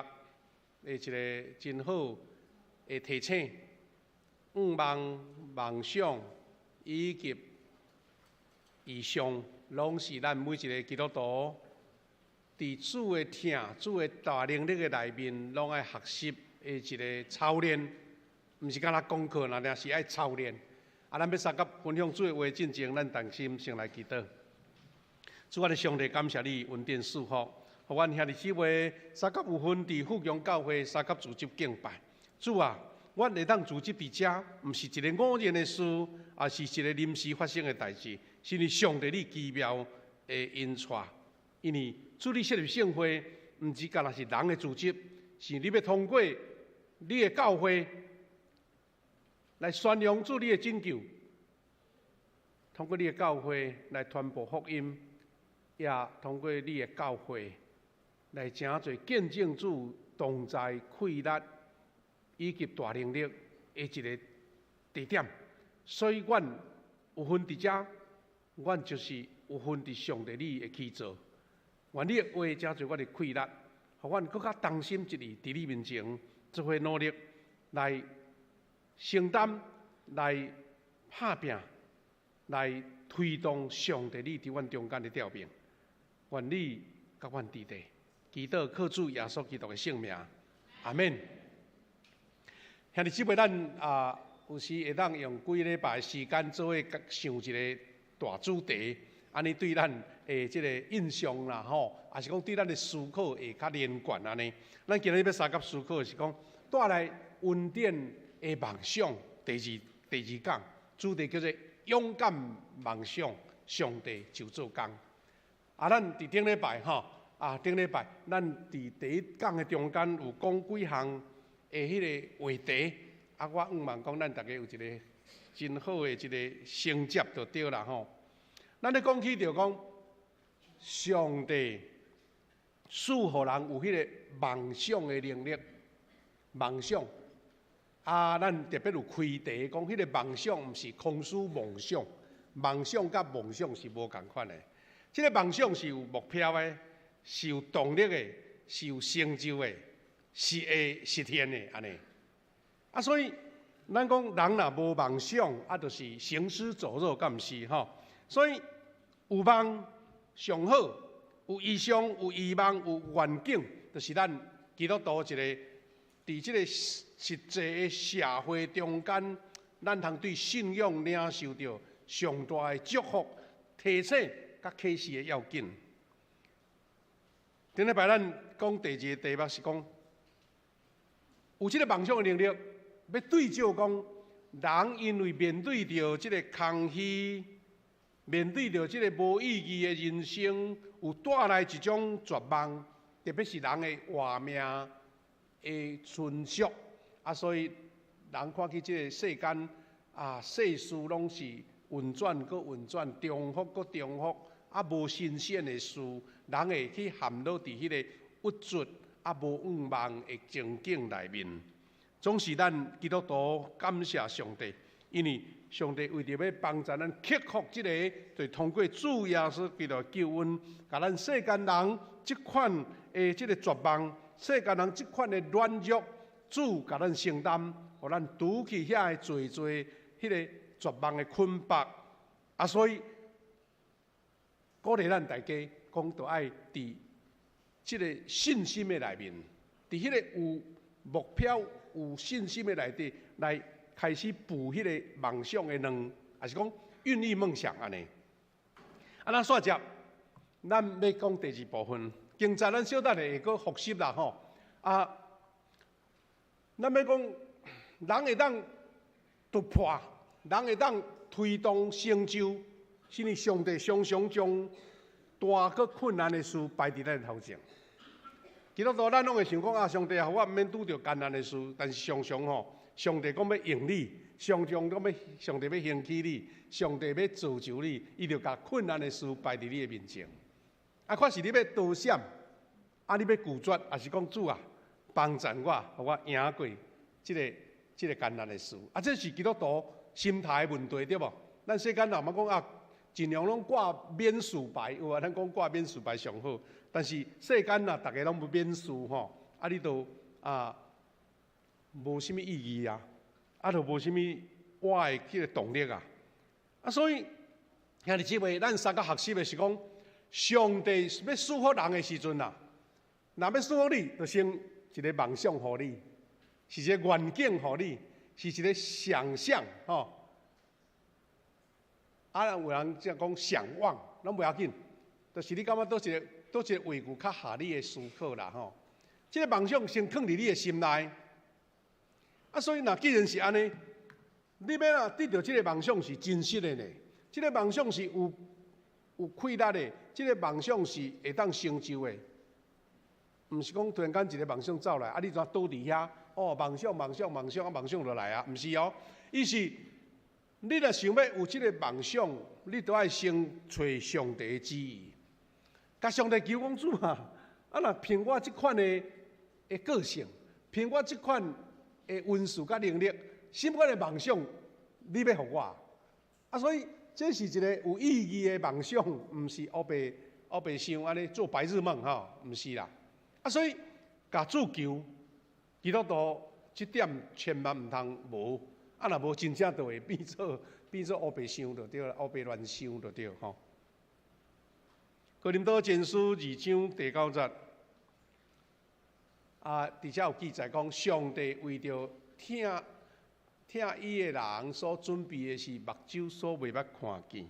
的一個真好的提醒。願望、夢想以及異象，攏是咱每一個基督徒佇主的疼、主的大能力的內面，攏愛學習的一個操練，毋是干焦功課，爾爾是愛操練。啊，咱欲相佮分享主的話進前，咱同心先來祈禱。主，我的上帝，感謝你恩典賜福，予阮兄弟姊妹相佮有份佇富強教會相佮組織敬拜。主啊，阮會當組織佇遮，毋是一個偶然的事，也是一個臨時發生的代誌，是因為上帝你奇妙的引帶。因為主你設立聖會，毋是干焦是人的組織，是你欲通過你的教會來宣揚主你的拯救，通過你的教會來傳播福音，也通過你的教會來成做見證主同在氣力以及大能力的一個地點。所以，阮有份佇遮，阮就是有份佇上帝你的起造。願你的話成做阮的氣力，予阮閣較同心一意佇你面前，做伙努力來承擔、來拍拚、來推動上帝你佇阮中間的調命。願你佮阮佇咧，祈禱靠主耶穌基督的聖名，阿們。兄弟姊妹，咱啊有時會當用幾禮拜時間做伙想一個大主題，按呢對咱的這個印象啦吼，抑是講對咱的思考會較連貫按呢。咱今日欲相佮思考的是講帶來恩典的夢想，第二講主題叫做勇敢夢想，上帝就做工。啊，咱佇頂禮拜吼，啊頂禮拜咱佇第一講的中間有講幾項的彼個話題，啊，我向望講咱逐家有一個真好的一個承接就對啦吼。咱咧講起著講，上帝賜予人有彼個夢想的能力，夢想。啊，咱特別有開題講，彼個夢想毋是空思夢想，夢想佮夢想是無仝款的。這個夢想是有目標的，是有動力的，是有成就的，是會實現的按呢。啊，所以咱講人若無夢想，啊，就是行屍走肉，敢毋是吼？所以有夢上好，有異象、有異夢、有願景，就是咱基督徒一個佇這個實際的社會中間，咱通對信仰領受著上大的祝福、提醒佮啟示的要緊。頂禮拜咱講第二個題目是講，有這個夢想的能力，欲對照講，人因為面對著這個空虛，面對著這個無意義的人生，有帶來一種絕望，特別是人的活命的存續，啊，所以人看起這個世間啊，世事攏是運轉閣運轉，重複閣重複，啊，無新鮮的事，人會去陷落佇彼個鬱卒啊，無向望的情景內面。總是咱基督徒感謝上帝，因為上帝為著欲幫助咱克服這個，就通過主耶穌基督的救恩，共咱世間人這款的這個絕望，世間人這款的軟弱，主共咱承擔，予咱除去遐个濟濟彼個絕望的捆縛。啊，所以鼓勵咱大家講，著愛佇這個信心的內面，佇彼個有目標、有信心的內底，來開始孵彼個夢想的卵，抑是講孕育夢想按呢。啊，咱煞接，咱欲講第二部分。經節咱小等下會閣複習啦吼。啊，咱欲講人會當突破，人會當推動成就，是因為上帝常常將大閣困難的事擺佇咱頭前。基督徒咱攏會想講啊，上帝啊，予我毋免拄著艱難的事，但是常常吼，上帝講欲用你，常常講欲上帝欲興起你，上帝欲造就你，伊就共困難的事擺佇你的面前。啊，看是你欲躲閃，啊，你欲拒絕，抑是講主啊，幫贊我，予我贏過這個艱難的事。啊，這是基督徒心態的問題，對無？咱世間人嘛講啊，盡量攏掛免事牌，有啊，咱講掛免事牌上好。但是世間若逐家攏無免事吼，啊，你就啊無啥物意義啊，啊，就無啥物活的彼個動力啊。啊，所以兄弟姊妹，咱相佮學習的是講，上帝欲賜福人的時陣啊，若欲賜福你，就先一個夢想予你，是一個願景予你，是一個想象吼。啊，有人則講想望，攏無要緊，就是你感覺佗一個話語較合你的思考啦吼。這個夢想先囥佇你的心內，啊，所以若既然是按呢，你欲若得著這個夢想是真實的呢？這個夢想是有氣力的，這個夢想是會當成就的，毋是講突然間一個夢想走來，啊，你怎倒佇遐？哦，夢想夢想夢想啊，夢想就來啊，毋是哦，伊是你若想欲有這個夢想，你著愛先揣上帝的旨意，共上帝求講主啊，啊若憑我這款的個性，憑我這款的恩賜佮能力，啥物款的夢想你欲予我？啊，所以這是一個有意義的夢想，毋是烏白烏白想按呢做白日夢吼，毋是啦。啊，所以共主求，基督徒這點千萬毋通無，啊若無真正就會變做烏白想就對啦，烏白亂想就對吼。哥林多前書二章第九節，啊，佇遮有記載講，上帝為著疼疼伊的人所準備的是目睭所未捌看見，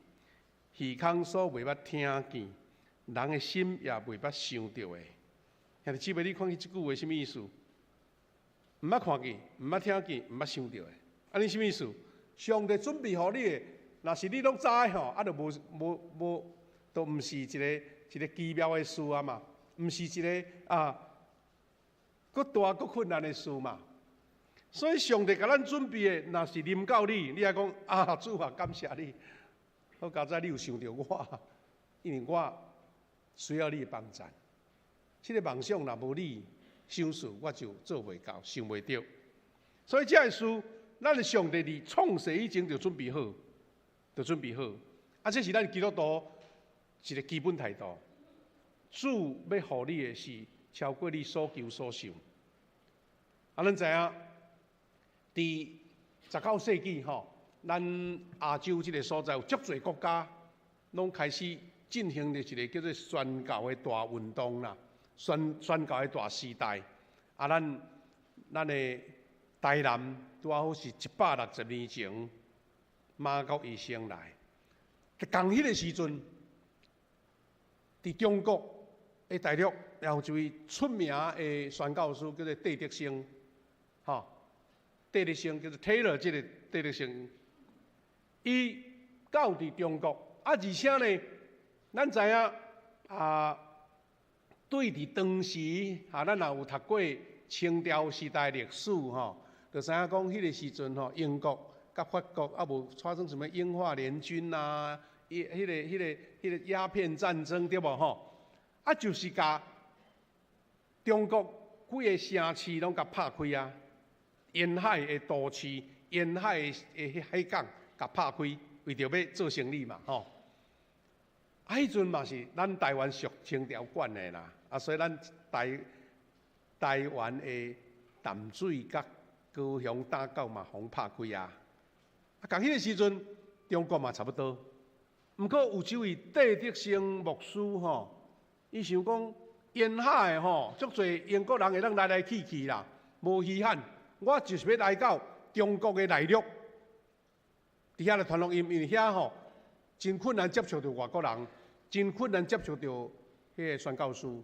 耳孔所未捌聽見，人的心也未捌想著的。兄弟姊妹，你看見這句話啥物意思？毋捌看見，毋捌聽見，毋捌想著的，按呢啥物意思？上帝準備予你的，若是你攏知吼，啊，就無無無，都毋是一個一個奇妙的事啊嘛，毋是一個啊，閣大閣困難的事嘛。所以上帝共咱準備的，若是臨到你，你愛講啊，主啊，感謝你，好佳哉你有想著我，因為我需要你的幫助。這個夢想若無你賞賜，我就做袂到，想袂著。所以這个事，咱的上帝佇創世以前就準備好，就準備好。啊，這是咱基督徒一個基本態度。主欲予你的是超過你所求所想。啊，咱知影，佇19世紀吼，咱亞洲這個所在有足濟國家，攏開始進行著一個叫做宣教的大運動啦，宣教的大時代。啊，咱的台南拄仔好是160年前馬國醫生來，仝彼個時陣，佇中國的大陸，也有一位出名的宣教師，叫做戴德生，吼，戴德生叫做 Taylor，這個戴德生，伊到佇中國，啊，而且呢，咱知影啊，對佇當時啊，咱也有讀過清朝時代歷史吼，就知影講彼個時陣吼，英國佮法國啊無發生啥物英法聯軍啊，伊彼個彼個彼個鴉片戰爭對無吼？啊，就是共中國幾个城市攏共拍開啊，沿海的都市、沿海的海港共拍開，為著欲做生意嘛吼。啊，彼陣嘛是咱台灣屬清朝管的啦，啊，所以咱台灣的淡水佮高雄大港嘛，予拍開啊。啊，仝彼个時陣，中國嘛差不多。毋過有一位戴德生牧師吼，伊想講沿海的吼，足濟英國人會當來來去去啦，無稀罕。我就是欲來到中國的內陸，佇遐來傳福音，因為遐吼真困難接觸著外國人，真困難接觸著彼个宣教師，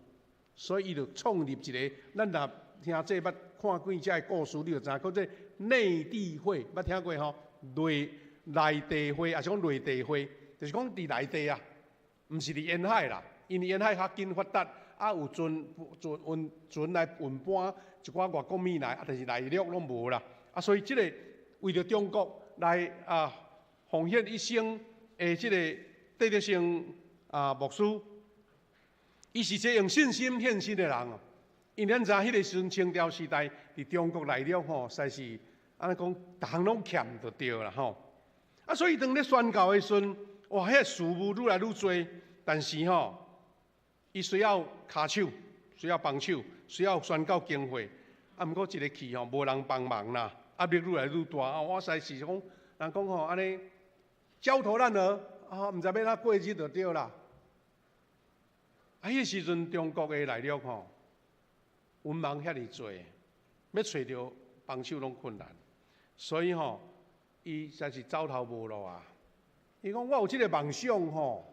所以伊就創立一個，咱若聽這捌看過這个故事，你就知影叫做內地會，捌聽過吼？內地會，抑是講內地會，就是講佇內地啊，毋是佇沿海啦，因為沿海較緊發達，啊有船船運船來運搬一寡外國物來，啊但是內陸攏無啦，啊所以這个為著中國來啊奉獻一生的這個戴德生啊牧師，伊是一個用信心獻身的人哦。因為咱知影彼個時陣清朝時代佇中國內陸吼，實在是按呢講，逐項攏欠就對啦吼。啊，所以當咧宣教的時陣，哇，彼个事務愈來愈濟，但是吼，伊需要跤手，需要幫手，需要宣教經費。啊，毋過一个去吼，無人幫忙啦，壓力愈來愈大啊！我實在是講，人講吼，按呢焦頭爛額啊，毋知欲按怎過日就對啦。啊，彼个時陣中國的內陸吼，文盲遐爾濟，欲揣著幫手攏困難，所以吼，伊實在是走投無路啊。伊講我有這個夢想吼，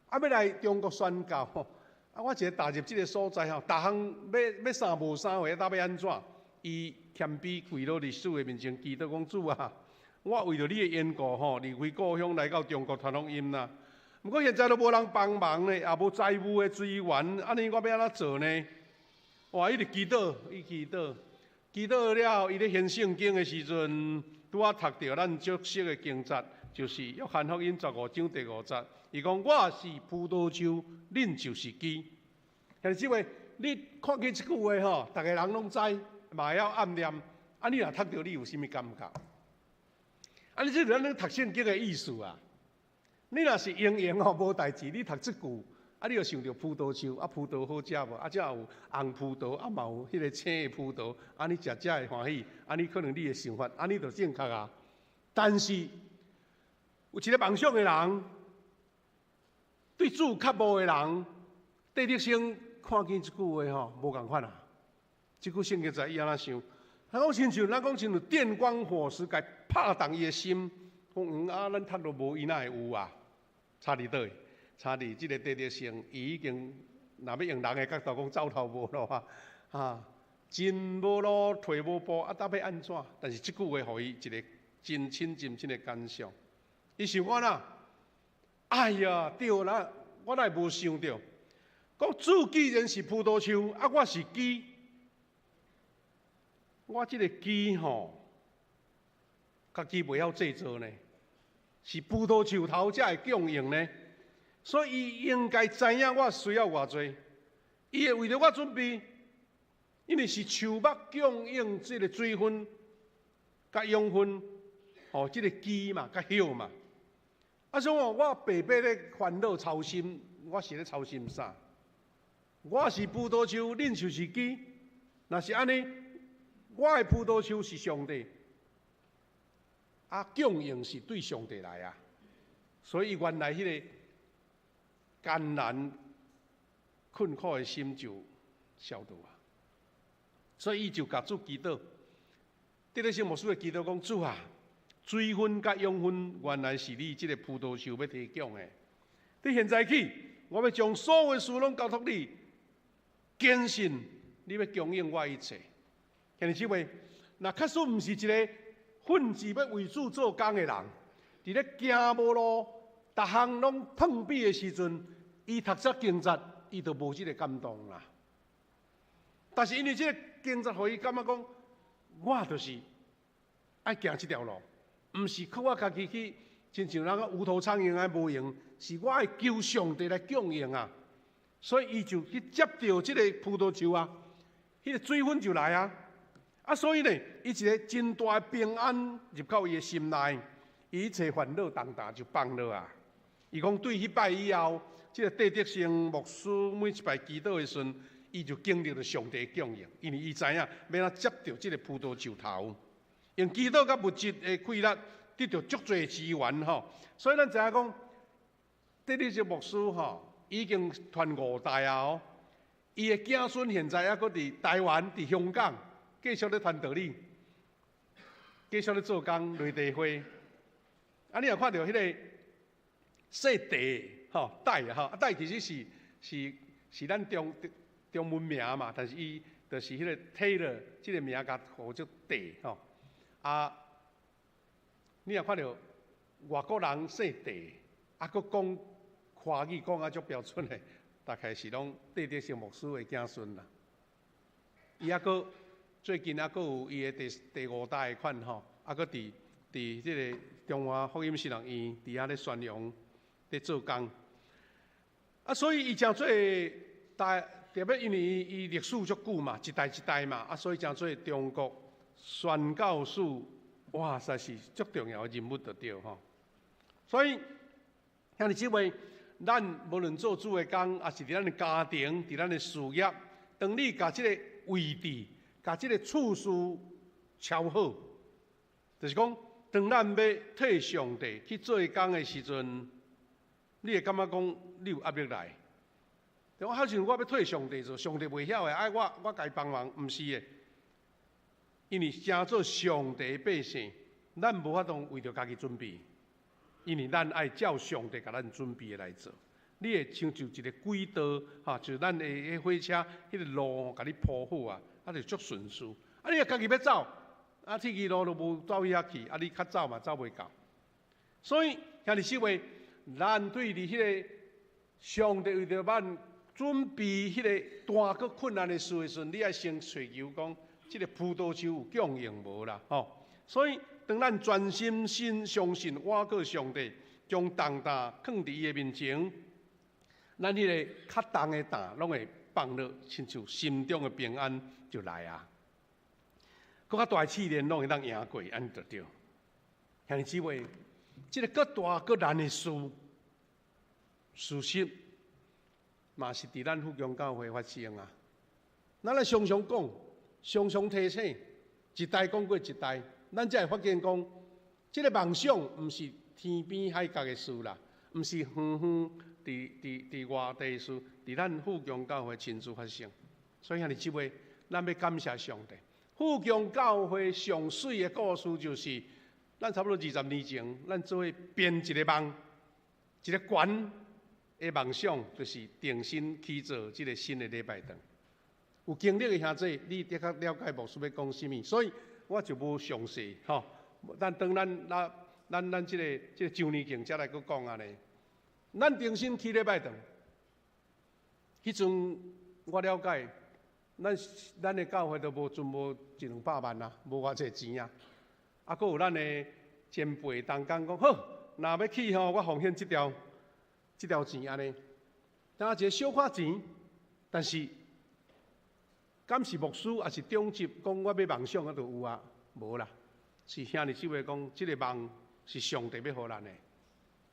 啊，欲來中國宣教吼，啊，我一个踏入這个所在吼，逐項欲啥無啥貨，到欲按怎？伊謙卑跪落佇主的面前，祈禱講主啊，我為著你的緣故吼，離開故鄉來到中國傳福音啦。毋過現在都無人幫忙呢，也無財務的資源，按呢我欲按怎做呢？哇！伊就祈禱，伊祈禱，祈禱了後，伊咧研聖經的時陣，拄仔讀著咱足熟的經節，就是約翰福音15章第5節。伊講我是葡萄樹，恁就是枝。兄弟姊妹，你看見這句話吼，逐个人攏知，嘛會曉按念。啊，你若讀著，你有啥物感覺？啊，你這就咱咧讀聖經的意思啊。你若是閒閒吼，無代誌，你讀這句，啊，你又想著葡萄樹，啊，葡萄好食無？啊，才有紅葡萄，啊，嘛有彼个青的葡萄，按呢食才會歡喜，按呢可能你的想法，按呢就正確啊。但是有一个夢想的人，對主渴慕的人，戴德生看見這句話吼，無仝款啊。這句聖經在伊按怎想？他講親像，咱講親像電光火石，共拍動伊的心。講啊，咱讀都無，伊哪會有啊？差佇佗？差佇這個戴德生，伊已經若欲用人的角度講，走投無路啊！啊，進無路，退無步，啊，到欲按怎？但是這句話予伊一个真深真深的感想。伊想講啦，哎呀，對啦，我哪會無想著？講主既然是葡萄樹，啊，我是枝，我這个枝吼，家己袂曉製造呢，是葡萄樹頭才會供應呢。所以伊應該知影我需要偌濟，伊會為著我準備，因為是樹木供應這个水分、佮養分，吼，這个枝嘛、佮葉嘛。啊，所以我白白咧煩惱操心，我是咧操心啥？我是葡萄樹，恁就是枝。若是按呢，我的葡萄樹是上帝，啊，供應是對上帝來啊。所以原來彼个艱難困苦的心就消除啊。所以伊就共主祈禱，戴德生牧師的祈禱講：主啊，水分佮養分原來是你這个葡萄樹欲提供的。佇現在起，我欲將所有事攏交託你，堅信你欲供應我一切。兄弟姊妹，若確實毋是一个奮志欲為主做工的人，佇咧行無路，逐項攏碰壁的時陣，伊讀冊經節，伊就無這个感動啦。但是因為這个經節，予伊感覺講，我就是愛行這條路，毋是靠我家己去，親像那個無頭蒼蠅按呢無閒，是我愛求上帝來供應啊。所以伊就去接著這个葡萄樹啊，彼个水分就來啊。啊，所以呢，伊一个真大的平安入到伊的心內，伊一切煩惱重擔就放落啊。伊講對彼擺以後，這个戴德生牧師每一擺祈禱的時陣，伊就經歷著上帝的供應，因為伊知影欲按怎接著這个葡萄樹頭，用祈禱佮物質的氣力得著足濟資源吼。所以咱知影講，戴德生牧師吼已經傳五代啊哦，伊的子孫現在猶閣佇台灣、佇香港繼續咧傳道理，繼續咧做工內地會。啊，你若看著彼个姓戴吼戴吼，啊戴其實是咱中文名嘛，但是伊就是彼个 Taylor 這个名共號做戴吼。啊，你若看著外國人姓戴，啊，閣講華語講啊足標準的，大概是攏戴德生牧師的子孫啦。伊猶閣最近猶閣有伊的第五代的款吼，啊，閣佇這个中華福音神學院佇遐咧宣揚，咧做工。啊，所以伊成做大，特別因為伊歷史足久嘛，一代一代嘛，啊，所以成做中國宣教史，哇，實是足重要的人物就對吼。所以兄弟姊妹，咱無論做主的工，抑是佇咱的家庭，佇咱的事業，當你共這个位置、共這个次序敲好，就是講，當咱欲替上帝去做工的時陣，你會感覺講你有壓力來。我好像我欲替上帝做，上帝袂曉的，愛我共伊幫忙，毋是的。因為成做上帝的百姓，咱無法度為著家己準備，因為咱愛照上帝共咱準備的來做。你會親像一个軌道，哈，就咱的彼火車，彼个路共你鋪好啊，啊就足順序。啊，你若家己欲走，啊，鐵支路都無走遐去，啊，你較走嘛走袂到。所以，兄弟姊妹，咱對佇彼个上帝為著咱準備彼个大閣困難的事的時陣，你愛先揣求講，這个葡萄樹有供應無啦？吼！所以，當咱專心信相信倚靠上帝，將重擔囥佇伊的面前，咱彼个較重的擔攏會放落，親像心中的平安就來啊！閣較大的試煉攏會當贏過，按呢就對。兄弟姊妹，這个閣大閣難的事，事實。嘛是佇咱富強教會發生啊。咱來常常講，常常提醒，一代講過一代，咱才會發現講，這個夢想毋是天邊海角的事啦，毋是遠遠佇外地的事，佇咱富強教會親自發生。所以兄弟姊妹，咱欲感謝上帝。富強教會上媠的故事就是，咱差不多20年前，咱做伙編一個夢，一個懸的夢想，就是重新起做這個新的禮拜堂。有經歷的兄弟，你的確了解牧師欲講啥物，所以我就無詳細吼。咱當咱咱咱咱這個周年慶才來閣講按呢。咱重新起禮拜堂，彼陣我了解，咱的教會都無陣無一兩百萬啊，無偌濟錢啊。啊，閣有咱的前輩同工講，好，若欲起吼，我奉獻這條錢按呢。當一個小可錢，但是敢是牧師，抑是長執講我欲夢想啊，就有啊？無啦，是兄弟姊妹講，這個夢是上帝欲予咱的。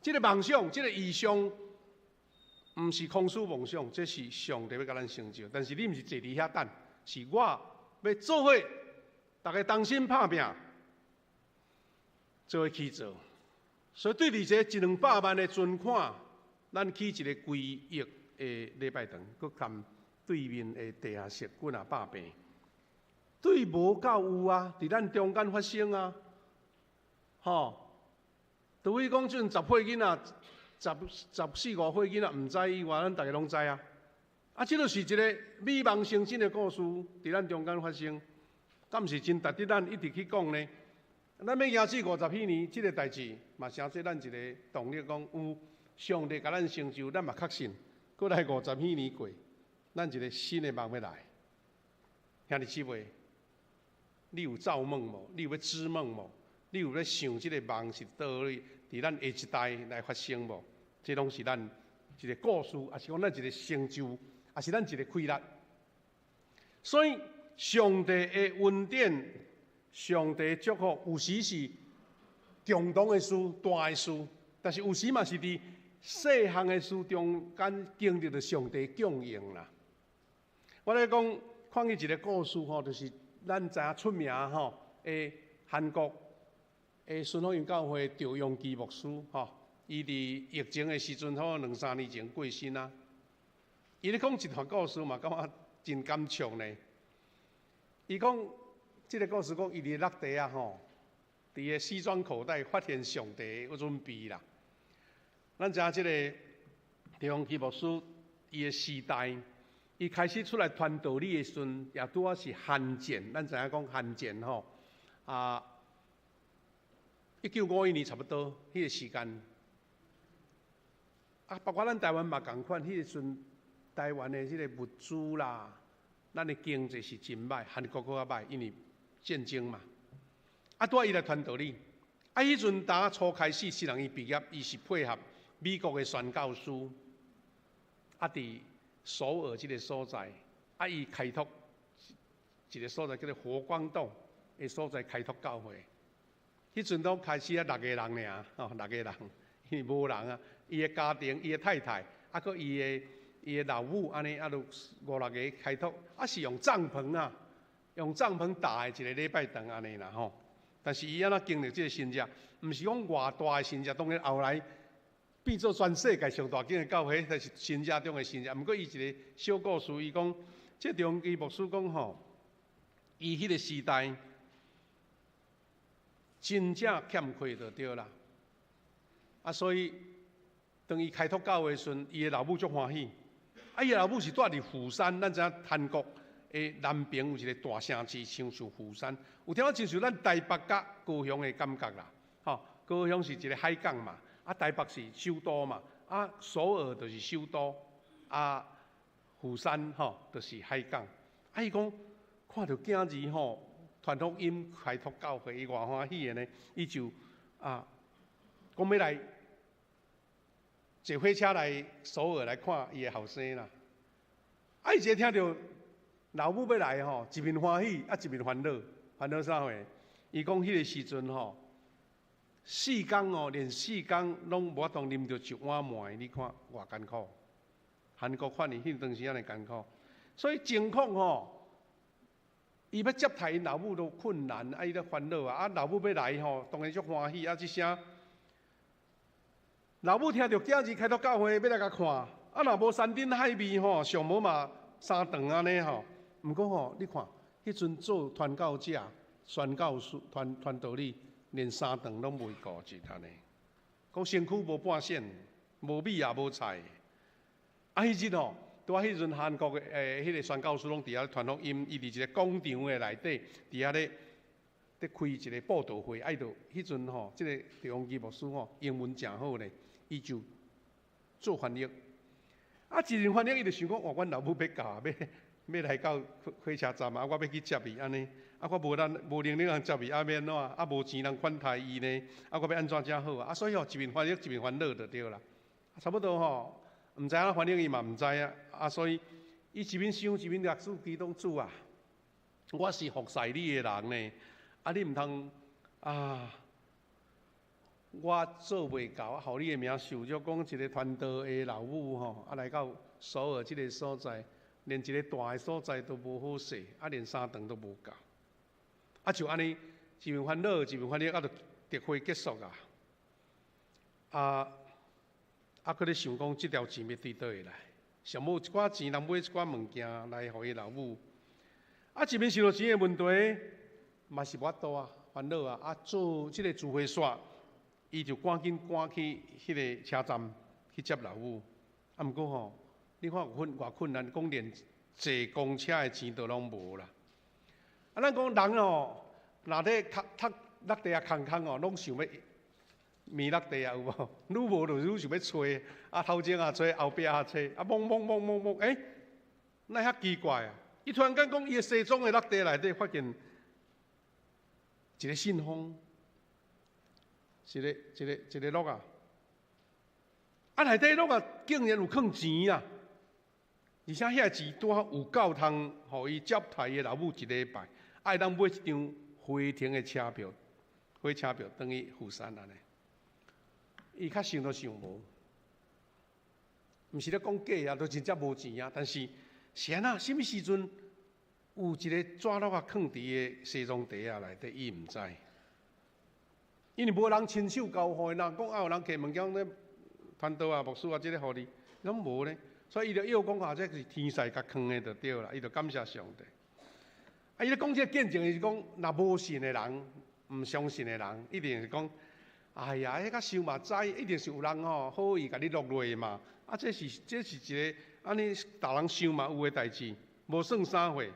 這個夢想，這個異象，毋是空虛夢想，這是上帝欲共咱成就。但是你毋是坐佇遐等，是我欲做伙，逐家同心拍拚，做伙去做。所以對佇這一兩百萬的存款，咱起一個幾億的禮拜堂，閣含對面的地下室幾若百坪，對無到有啊，佇咱中間發生啊，吼！除非講這陣10歲囡仔，十四五歲囡仔毋知以外，咱逐家攏知啊。啊，這就是一個美夢成真的故事，佇咱中間發生，敢毋是真值得咱一直去講呢？咱欲行至50彼年，這個代誌嘛，成做咱一個動力，講有上帝共咱成就，咱嘛確信，閣來50彼年過，咱一個新的夢欲來。兄弟姊妹，你有造夢無？你有欲織夢無？你有咧想這個夢是佗位佇咱下一代來發生無？這攏是咱一個故事，抑是講咱一個成就，抑是咱一個氣力。所以，上帝的恩典、上帝的祝福，有時是共同的事、大的事，但是有時嘛是佇細項的事中間經歷著上帝供應啦。我咧講，看見一個故事吼，就是咱知影出名吼的韓國的孫福音教會趙鏞基牧師吼，伊佇疫情的時陣，好兩三年前過身啊。伊咧講一段故事嘛，感覺真感觸呢。伊講這個故事講，伊佇落地啊吼，佇个西裝口袋發現上帝的準備啦。咱知影這個趙鏞基牧師，伊的時代，伊開始出來傳道理的時陣，也拄仔是韓戰。咱知影講韓戰吼啊。1951年差不多，彼個時間，啊，包括咱台灣嘛仝款，彼個時陣台灣的這個物資啦，咱的經濟是真歹，韓國閣較歹，因為戰爭嘛。啊，拄仔伊來傳道理，啊，彼陣當初開始，雖然伊畢業，伊是配合美國的宣教師，啊，佇首爾這個所在，啊，伊開拓一個所在叫做佛光洞的所在開拓教會。彼陣攏開始啊，六個人爾，吼，六個人，因為無人啊。伊的家庭，伊的太太，啊，閣伊的老母，按呢啊，著五六個開拓，啊是用帳篷啊，用帳篷搭的一個禮拜堂按呢啦吼。但是伊按怎經歷這個神跡，毋是講偌大的神跡，當然後來變做全世界上大間的教會，彼是神跡中的神跡。毋過伊一個小故事，伊講，這趙鏞基牧師講吼，伊彼個時代。真正欠缺就對啦，啊，所以當伊開拓教會時陣，伊的老母足歡喜。啊，伊的老母是住佇釜山，咱知影韓國的南邊有一個大城市，親像釜山，有點仔親像咱台北佮高雄的感覺啦。吼，高雄是一個海港嘛，啊，台北是首都嘛，啊，首爾就是首都，啊，釜山吼就是海港。啊，伊講看著囝兒吼。傳福音開拓教會，伊偌歡喜的呢？伊就啊，講欲來坐火車來首爾來看伊的後生啦。啊，伊一聽著老母欲來吼，一面歡喜，啊一面煩惱，煩惱啥貨？伊講彼個時陣吼，四工哦，連四工攏無法度啉著一碗糜，你看偌艱苦。韓國反而彼當時按呢艱苦，所以情況吼，伊欲接待𪜶老母都困難，啊伊咧煩惱啊，啊老母欲來吼，當然足歡喜啊，這聲老母聽著囝兒開到教會，欲來共看，啊若無山珍海味吼，上無嘛三頓按呢吼。毋過吼，你看，彼陣做傳教者、宣教士、傳道理，連三頓攏袂顧及按呢。講身軀無半線，無米也無菜。啊，彼日吼，拄仔彼陣韓國的彼個宣教師攏佇遐傳福音，伊佇一個廣場的內底，佇遐咧開一個佈道會。啊，伊就彼陣吼，這個鄭王基牧師吼，英文誠好咧，伊就做翻譯。啊，一陣翻譯，伊就想講，哇，阮老母欲到，欲來到火車站啊，我欲去接伊按呢，啊，我無咱無能力通接伊，啊，欲按怎？啊，無錢通款待伊呢？啊，我欲按怎才好啊？啊，所以吼，一面翻譯一面煩惱就對啦。差不多吼，毋知影翻譯伊嘛毋知影，啊，所以伊一面想一面掠主祈禱主啊，我是服侍你的人呢，啊，你毋通啊，我做袂到，啊，予你的名受辱，講一個傳道的老母吼，啊，來到首爾這個所在。連一個大的所在都無好勢，啊，連三頓都無夠，啊，就按呢，一面煩惱，一面煩惱，啊，就特會結束啊，啊，啊，閣咧想講這條錢欲對佗會來，上無一寡錢，通買一寡物件來予伊老母，啊，一面想著錢的問題，嘛是無法度啊，煩惱啊，啊，做這個聚會煞，伊就趕緊趕去彼個車站去接老母，啊，毋過吼。你看有困偌困難，講連坐公車的錢都攏無啦。啊，咱講人哦，若咧讀讀落地仔空空哦，攏想欲暝落地仔有無？愈無就愈想欲揣，啊頭前也揣，後壁也揣，啊摸摸摸摸摸，欸，哪遐奇怪啊？伊突然間講，伊的西裝的落袋內底發現一個信封，一個一個一個橐仔，啊內底橐仔竟然有囥錢啊！而且遐錢拄好有夠通予伊接待伊的老母一禮拜，會當買一張回程的車票，火車票轉去釜山按呢。伊較想都想無，毋是咧講假啊，都真正無錢啊。但是是按怎？啥物時陣有一個紙橐仔囥佇伊的西裝袋仔內底，伊毋知。因為無人親手交予伊，若講啊有人提物件咧，傳道啊、牧師啊，這个予你，攏無咧。所以伊就臆講啊，這是天使共囥的就對啦，伊就感謝上帝。啊，伊咧講這個見證，是講若無信的人，毋相信的人，一定是講，哎呀，彼較想嘛知，一定是有人吼好意共你落落嘛。啊，這是一個按呢，逐人想嘛有的代誌，無算啥貨。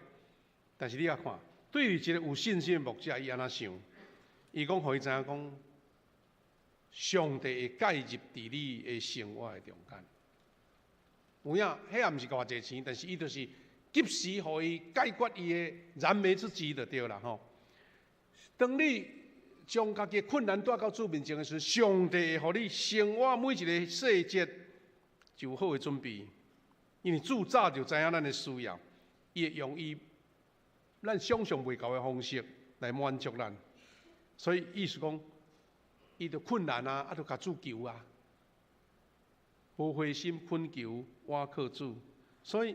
但是你仔看，對於一個有信心的牧者，伊按怎想？伊講，予伊知影講，上帝會介入佇你的生活的中間。有影，彼也毋是偌濟錢，但是伊就是及時予伊解決伊的燃眉之急就對啦吼。當你將家己的困難帶到主面前的時陣，上帝會予你生活每一個細節就有好的準備，因為主早就知影咱的需要，伊會用伊咱想象袂到的方式來滿足咱。所以意思講，伊著困難啊，啊，著共主求啊，無灰心懇求，倚靠主。所以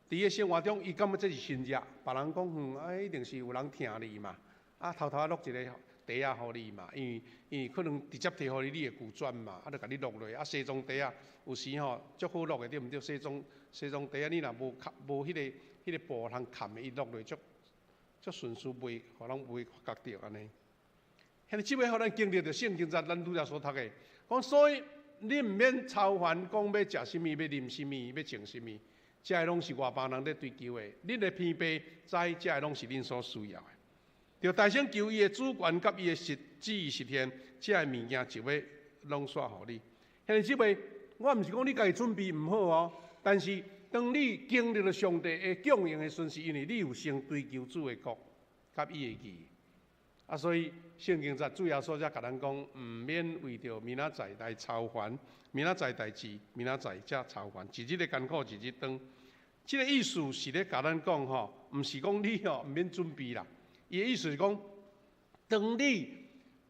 佇伊生活中，伊感覺這是神跡，別人講，啊，一定是有人疼你嘛，啊，偷偷落一個袋仔予你嘛，因為可能直接提予你，你會拒絕嘛，啊，就共你落落，啊，西裝袋仔有時吼足好落的，對毋對？西裝袋仔你若無崁無彼個布通崁的，伊落落足足順序，袂，予人袂發覺著按呢。兄弟姊妹，予咱經歷著聖經節，咱拄才所讀的，講所以你毋免操煩，講欲食啥物，欲啉啥物，欲穿啥物，這个攏是外邦人咧追求的。恁的天父知，這个攏是恁所需要的。著大聲求伊的主權佮伊的實旨意實現，這个物件就欲攏煞予你。兄弟姊妹，我毋是講你家己準備毋好哦，但是當你經歷了上帝的供應的時陣，是因為你有先追求主的國佮伊的義。啊，所以聖經節主耶穌才共咱講，毋免為著明仔載來操煩，明仔載代誌，明仔載才操煩，一日的艱苦一日當。這个意思是咧共咱講吼，毋是講你吼毋免準備啦。伊的意思是講，當你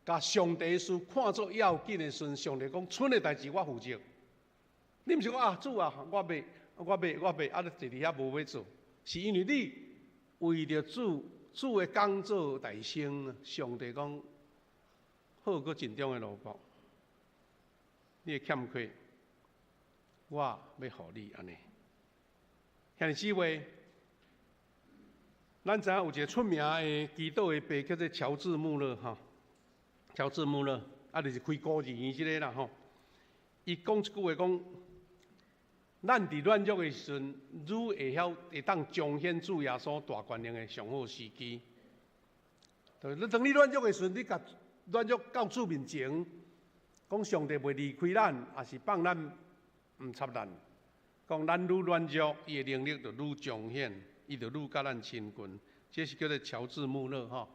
共上帝的事看做要緊的時陣，上帝講，賰的代誌我負責。你毋是講啊，主啊，我欲我袂我袂，啊，你坐伫遐無欲做，是因為你為著主主的工作大聲，上帝講好閣盡忠的奴僕，你的欠缺，我欲予你按呢。兄弟姊妹，咱知影有一個出名的祈禱的爸叫做喬治穆勒吼，喬治穆勒啊，就是開孤兒院這个啦吼。伊講一句話講，咱佇軟弱的時陣，愈會曉會當彰顯主耶穌大權能的上好時機。對，你當你軟弱的時陣，你共軟弱到主面前，講上帝袂離開咱，抑是放咱毋插咱。講咱愈軟弱，伊的能力就愈彰顯，伊就愈佮咱親近。這是叫做喬治穆勒吼。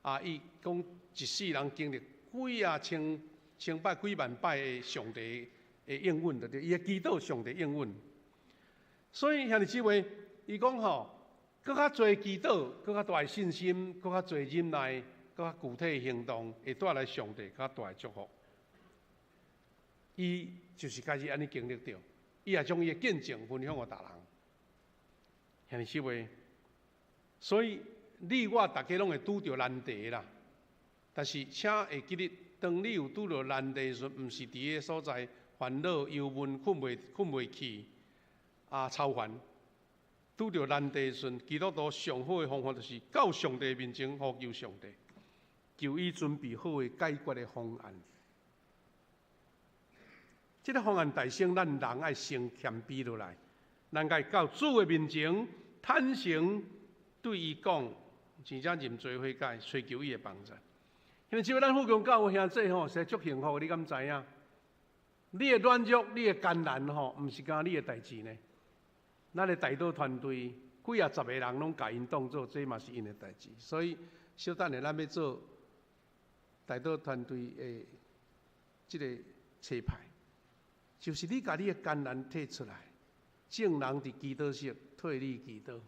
啊，伊講一世人經歷幾仔千千擺幾萬擺的上帝的應允，就對，伊的祈禱上帝應允。所以兄弟姊妹，伊講吼，閣較濟祈禱，閣較大的信心，閣較濟忍耐，閣較具體的行動，會帶來上帝較大的祝福。伊就是開始按呢經歷著，伊也將伊的見證分享予別人。兄弟姊妹，所以你我逐家攏會拄著難題啦。但是，請會記得，當你有拄著難題時，毋是佇彼个所在煩惱、憂悶、睏袂去啊，操煩。拄著難題時，基督徒上好的方法就是到上帝面前呼求上帝，求伊準備好的解決的方案。這个方案代先，咱人愛先謙卑落來，咱該到主的面前坦誠對伊講，真正認罪悔改，尋求伊的幫助。因為只要咱富強教會兄弟吼，實在足幸福，你敢知影？你的軟弱，你的艱難吼，毋是干焦你的代誌呢。咱的代禱團隊幾仔十个人攏共𪜶當做，這嘛是𪜶的代誌。所以小等下咱欲做代禱團隊的這个冊牌，就是你共你的艱難提出來，眾人佇祈禱室替你祈禱，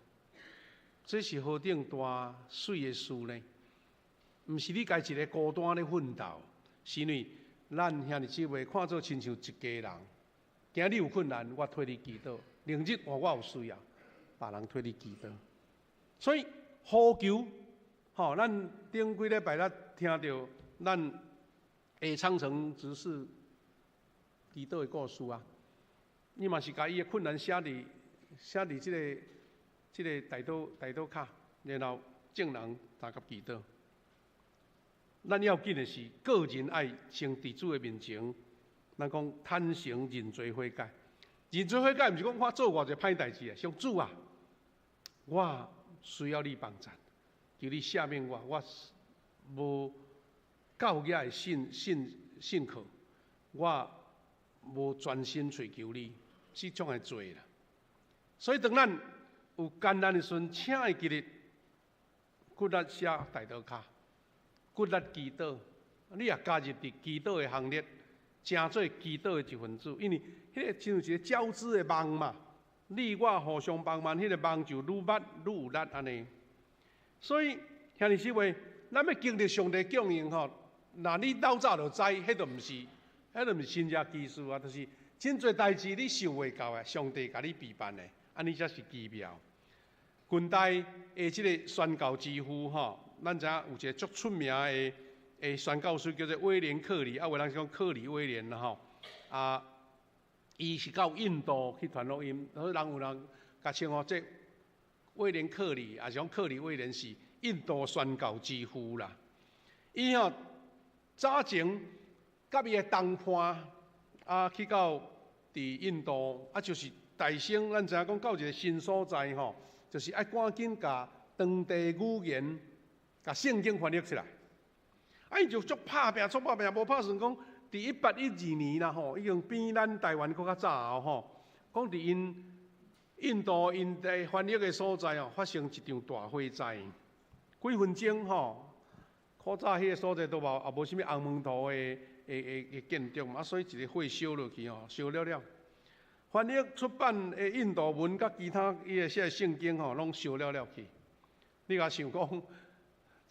這是何等大媠的事呢？毋是你家一个孤單咧奮鬥，是因為咱兄弟姊妹看做親像一家人。今日有困難，我替你祈禱；明日我有需要，別人替你祈禱。所以呼求，吼，咱頂幾禮拜咱聽著咱下倉城執事祈禱的故事啊，伊嘛是共伊的困難寫佇這个代禱卡，然後眾人相佮祈禱。咱要緊的是個人愛先佇主的面前，咱講坦誠認罪悔改。認罪悔改毋是講我做偌濟歹代誌啊，上主啊，我需要你幫助，求你赦免我，我無夠額的信靠，我無專心揣求你，這種的罪啦。所以當咱有艱難的時陣，請會記得骨力寫代禱卡，骨力祈禱，你也加入佇祈禱的行列，成做祈禱的一份子。因為彼个親像一个交織的網嘛，你我互相幫忙，彼个網就愈密愈有力按呢。所以兄弟姊妹，咱欲經歷上帝供應吼，若你老早就知，彼就毋是神蹟奇事啊，就是真濟代誌你想袂到的，上帝共你備辦的，按呢才是奇妙。近代的這个宣教之父吼，咱知影有一个足出名的宣教師叫做威廉克里，啊，有人是講克里威廉啦吼，啊，伊是到印度去傳福音，所以人有人共稱呼這威廉克里，抑是講克里威廉是印度宣教之父啦。伊吼早前佮伊的同伴啊去到佇印度，啊就是代先，咱知影講到一个新所在吼，就是愛趕緊共當地語言、共聖經翻譯出來。啊，伊就足拍拚，足拍拚，無拍算講，佇1812年啦吼，已經比咱台灣閣較早吼。講佇𪜶印度𪜶佇翻譯的所在哦，發生一場大火災，幾分鐘吼，古早彼个所在都無也無啥物紅毛塗的建築嘛，所以一个火燒落去吼，燒了了。翻譯出版的印度文佮其他伊的寫的聖經吼，攏燒了了去。你若想講，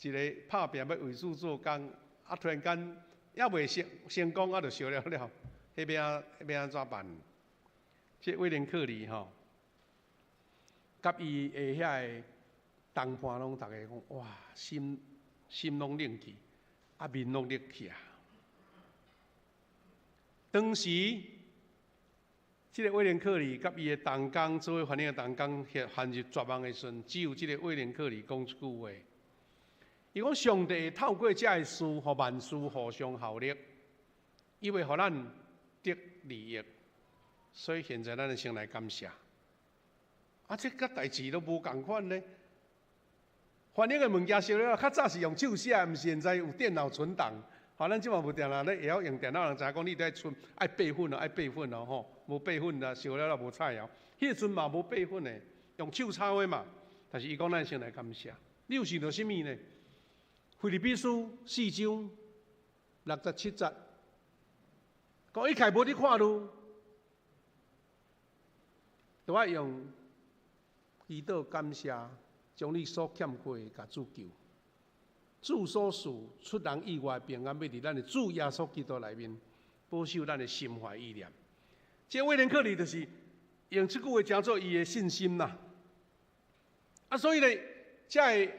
一个拍拚欲為主做工，啊突然間猶未成功，啊就燒了了，彼欲按怎辦？這威廉克里吼，佮伊的遐个同伴攏逐个講，哇，心心攏冷去，啊面攏綠起啊。當時，這个威廉克里佮伊的同工做伙翻譯的同工，陷入絕望的時陣，只有這个威廉克里講一句話。伊講上帝會透過這个事，予萬事互相效力，伊會予咱得利益。所以現在咱先來感謝。啊，這佮代誌都無仝款呢。翻譯的物件燒了，較早是用手寫，毋是現在有電腦存檔。吼，咱這馬無定啦，你會曉用電腦人知影講，你得愛存愛備份哦，愛備份哦，吼，無備份啊，燒了了無彩哦。彼個陣嘛無備份的，用手抄的嘛。但是伊講咱先來感謝。你有想著啥物呢？腓立比書四章六十七節，講一切無佇看慮，都愛用祈禱感謝，將你所欠缺的共主求。主所賜出人意外平安，欲佇咱的主耶穌基督內面保守咱的心懷意念。這威廉克里就是用這句話成做伊的信心啦。啊，所以咧，這个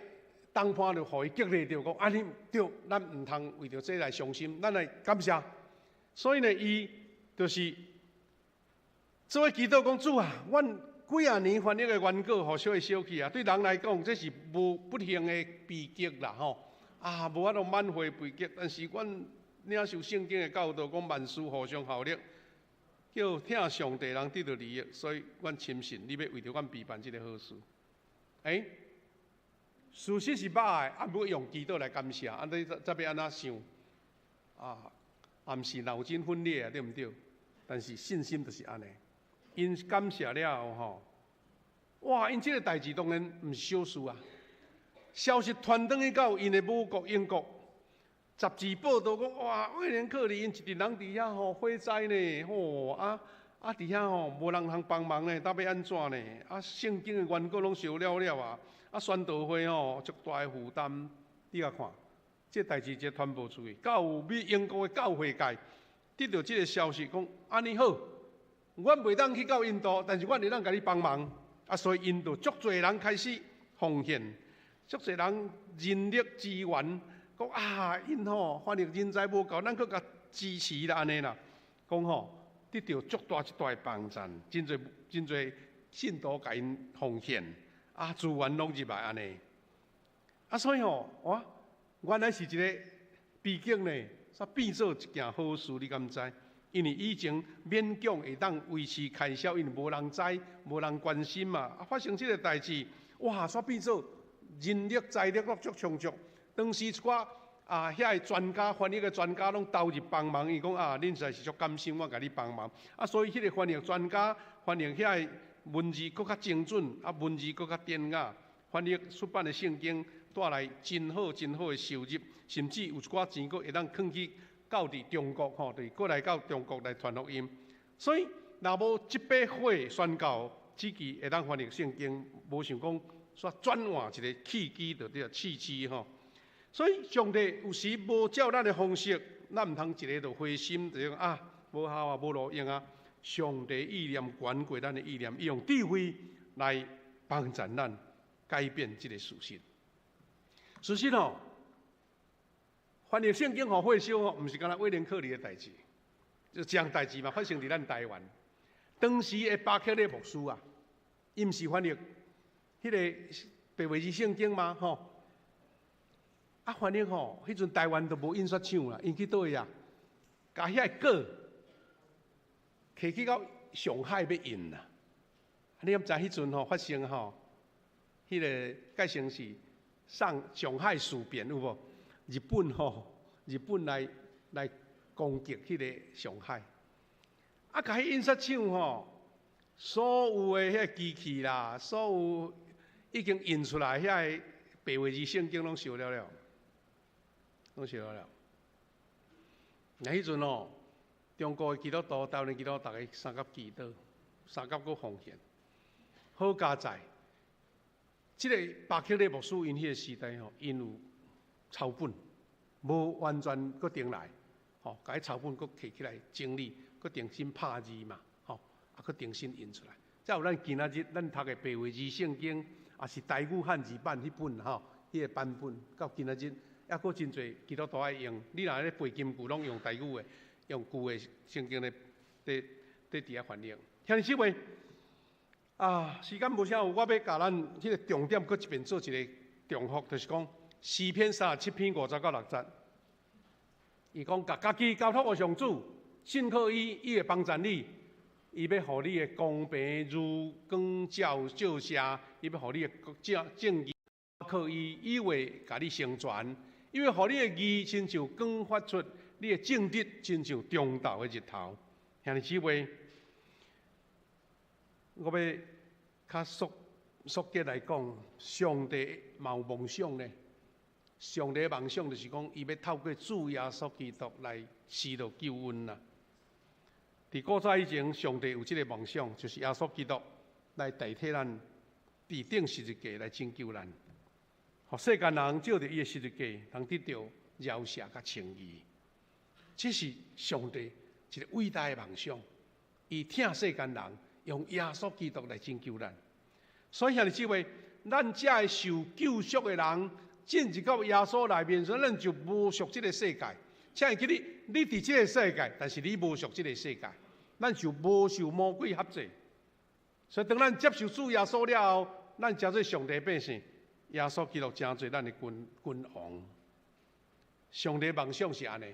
同伴就予伊激勵著，講按呢對，咱毋通為著這來傷心，咱來感謝。所以呢，伊就是做伙祈禱講主啊，阮幾仔年翻譯的原稿，予小燒去啊。對人來講，這是無不幸的悲劇啦，吼。啊，無法度挽回悲劇，但是阮領受聖經的教導，講萬事互相效力，叫疼上帝人得著利益，所以阮深信你欲為著阮備辦這个好事。欸，事實是歹的，啊，毋過用祈禱來感謝，啊，你才欲按怎想？啊，也毋是腦筋分裂啊，對毋對？但是信心就是按呢，𪜶感謝了後吼，哇，𪜶這个代誌當然毋是小事啊。消息傳轉去到𪜶的母國英國，雜誌報導講，哇，威廉克里𪜶一群人佇遐吼火災呢，吼啊啊佇遐吼無人通幫忙呢，到欲按怎呢？啊，聖經的原稿攏燒了了啊！啊，宣道會吼足大的負擔，你共看，這代誌一傳播出去，到美英國的教會界得著這个消息，講按呢好，阮袂當去到印度，但是阮會當共你幫忙。啊，所以𪜶就足濟人開始奉獻。足濟人人力資源，講啊，𪜶吼翻譯人才無夠，咱閣共支持啦，按呢啦，講吼得著足大一大的幫贊，真濟真濟信徒共𪜶奉獻，啊資源攏入來按呢，啊所以吼，哇，原來是一个悲劇呢，煞變做一件好事，你敢知？因為以前勉強會當維持開銷，因為無人知，無人關心嘛。啊，發生這个代誌，哇，煞變做人力財力攏足充足，當時一寡啊，遐个專家翻譯的專家攏投入幫忙，伊講啊，恁實在是足甘心，我共你幫忙。啊，所以彼个翻譯專家翻譯遐个文字閣較精準，啊，文字閣較典雅，翻譯出版的聖經帶來真好真好的收入，甚至有一寡錢閣會當囥去到佇中國吼，就是過來到中國來傳福音。所以若無這把火宣教，只期會當翻譯聖經，無想講。煞轉換一个契機，就對契機吼。所以上帝有時無照咱的方式，咱毋通一个就灰心，就講啊，無效啊，無路用啊。上帝意念懸過咱的意念，伊用智慧來幫助咱改變這个事實。事實吼，翻譯聖經予火燒吼，毋是干焦威廉克里的代誌，就這項代誌嘛，發生佇咱台灣。當時的巴克禮牧師啊，伊毋是翻譯彼个白話字聖經嗎？吼，啊，翻譯吼，彼陣台灣都無印刷廠啦，𪜶去佗位啊？共遐个稿提去到上海欲印啦。你敢知彼陣吼發生吼？彼个改成是上海事變有無？日本吼，日本來攻擊彼个上海，啊，共彼印刷廠吼，所有的彼个機器啦，所有已經印出來遐个白話字聖經攏燒了了，攏燒了了。那彼陣吼，中國的基督徒、台灣的基督徒，逐个相佮祈禱，相佮閣奉獻。好佳哉，這个巴克禮牧師𪜶彼个時代吼，𪜶有抄本，無完全閣重來，吼，共彼抄本閣提起來整理，閣重新拍字嘛，吼，啊，閣重新印出來，才有咱今仔日咱讀的白話字聖經，也是台語漢字版彼本吼，彼個版本到今仔日，猶閣真濟基督徒愛用。你若咧背金句，攏用台語的，用舊的聖經咧，佇佇佇遐翻譯。兄弟姊妹，啊，時間無啥有，我欲共咱彼個重點閣一遍做一個重複，就是講詩篇37篇50到6節。伊講，共家己交託予上主，信靠伊，伊會幫贊你。伊欲予你的公平如光照照射，伊欲予你的正正義靠伊，伊會共你成全。伊會予你的義親像光發出，你的正直親像中晝的日頭。兄弟姊妹，我欲較速速結來講，上帝嘛有夢想呢。上帝的夢想就是講，伊欲透過主耶穌基督來施落救恩啦。佇古早以前，上帝有這个夢想，就是耶穌基督來代替咱，佇釘十字架來拯救咱，予世間人藉著伊的十字架，通得著饒赦佮稱義。這是上帝一个偉大的夢想，伊疼世間人，用耶穌基督來拯救咱。所以兄弟姊妹，咱這个受救贖的人，進入到耶穌內面時，咱就無屬這个世界。請會記得，你佇這个世界，但是你無屬這个世界，咱就無受魔鬼轄制。所以當咱接受主耶穌了後，咱成做上帝百姓，耶穌基督成做咱的君君王。上帝夢想是按呢，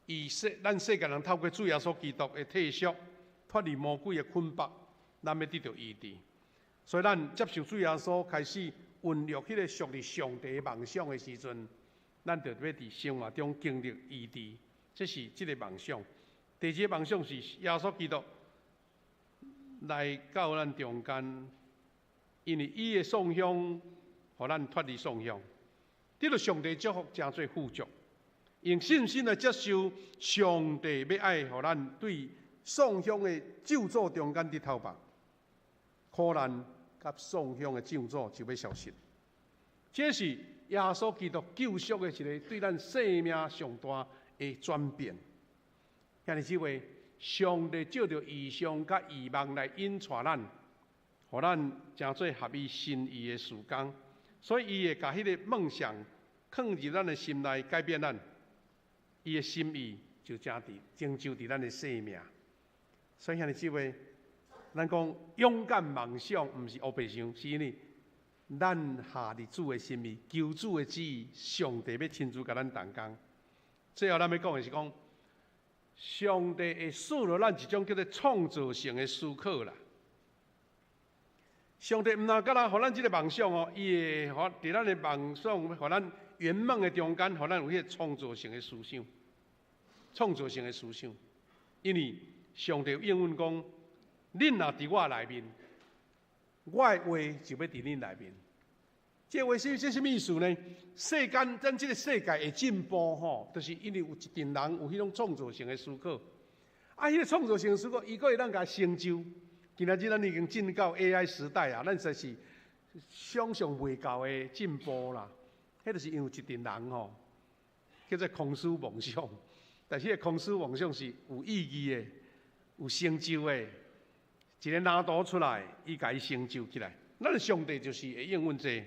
伊世咱世間人透過主耶穌基督的退贖，脫離魔鬼的捆綁，咱欲得著醫治。所以咱接受主耶穌，開始孕育彼個屬於上帝夢想的時陣，咱就欲佇生活中經歷醫治，這是這个夢想。第二个夢想是耶穌基督來到咱中間，因為伊的創傷，予咱脫離創傷，得著上帝祝福，成做富足。用信心來接受上帝欲愛，予咱對創傷的咒詛中間得透白，苦難佮創傷的咒詛就欲消失。這是耶穌基督救贖的一个對咱生命上大的轉變。兄弟姊妹，上帝藉著異象佮異夢來引帶咱，予咱成做合伊心意的事工。所以，伊會共彼个夢想囥佇咱的心內，改變咱。伊的心意就成佇成就佇咱的生命。所以，兄弟姊妹，咱講勇敢夢想，毋是烏白想，是因為咱下佇主的心意，求主的旨意，上帝欲親自共咱同工。最後，咱欲講的是講，上帝會賜予咱一種叫做創造性的思考啦。上帝毋但干焦予咱這个夢想哦，伊會予佇咱的夢想，予咱圓夢的中間，予咱有彼个創造性的思想，創造性的思想。因為上帝應允講，恁若佇我內面，我的話就欲佇恁內面。這話是這啥物意思呢？世間咱這个世界會進步吼，就是因為有一陣人有彼種創造性的思考。啊，彼个創造性的思考，伊閣會當共成就。今仔日咱已經進到 AI 時代啊，咱實是想象袂到的進步啦。彼就是因為一陣人吼，叫做空思夢想。但是彼个空思夢想是有意義的、有成就的。一个藍圖出來，伊共伊成就起來。咱的上帝就是會應允這個。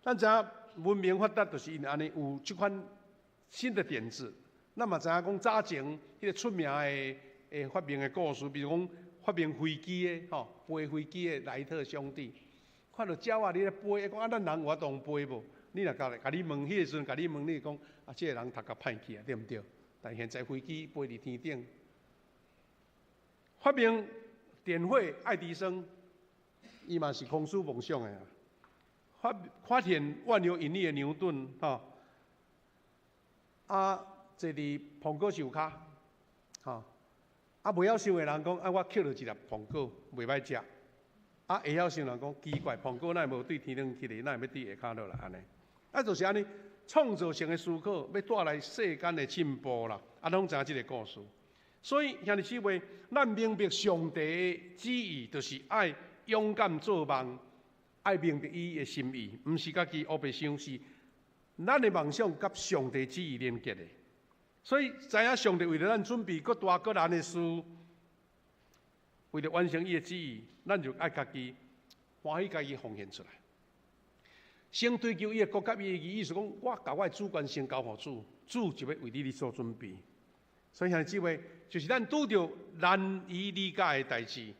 咱知影文明發達，就是因為按呢有這款新的點子。咱嘛知影講早前彼个出名的的發明的故事，比如講發明飛機的吼，飛飛機的萊特兄弟，看著鳥仔佇咧飛，講啊，咱人有法度飛無？你若共共你問，彼个時陣共你問，你會講啊，這个人讀甲歹去啊，對毋對？但現在飛機飛佇天頂，發明電火愛迪生，伊嘛是空思夢想的啊。發發現萬有引力的牛頓，吼，啊，坐佇蘋果樹跤，吼，啊，袂曉想的人講，啊，我抾著一粒蘋果，袂歹食。啊，會曉想人講，奇怪，蘋果哪會無對天頂起來，哪會欲對下跤落來按呢？啊，就是按呢，創造性的思考，欲帶來世間的進步啦。啊，攏知影這个故事。所以兄弟姊妹，咱明白上帝的旨意，就是愛勇敢做夢。愛明白伊的心意，毋是家己烏白想，是咱的夢想佮上帝旨意連結的。所以知影上帝為著咱準備閣大閣難的事，為著完成伊的旨意，咱就愛家己歡喜，家己奉獻出來。先追求伊的國佮伊的義，意思講，我共我的主權先交予主，主就欲為你做準備。所以兄弟姊妹，就是咱拄著難以理解的代誌，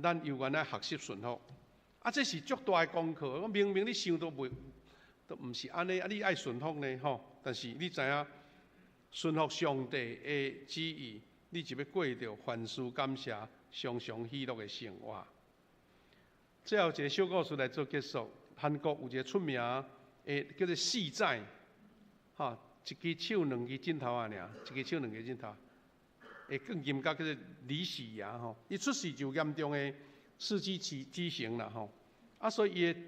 咱猶原愛學習順服。啊，這是足大的功課。我明明你想都袂，都毋是按呢，啊，你愛順服呢，吼。但是你知影，順服上帝的旨意，你就欲過著凡事感謝、常常喜樂的生活。最後一個小故事來做結束。韓國有一個出名的叫做四仔，吼，一支手兩支指頭仔爾，一支手兩支指頭。會鋼琴家叫做李喜亞吼，伊出世就嚴重的四肢畸形啦吼，啊，所以伊的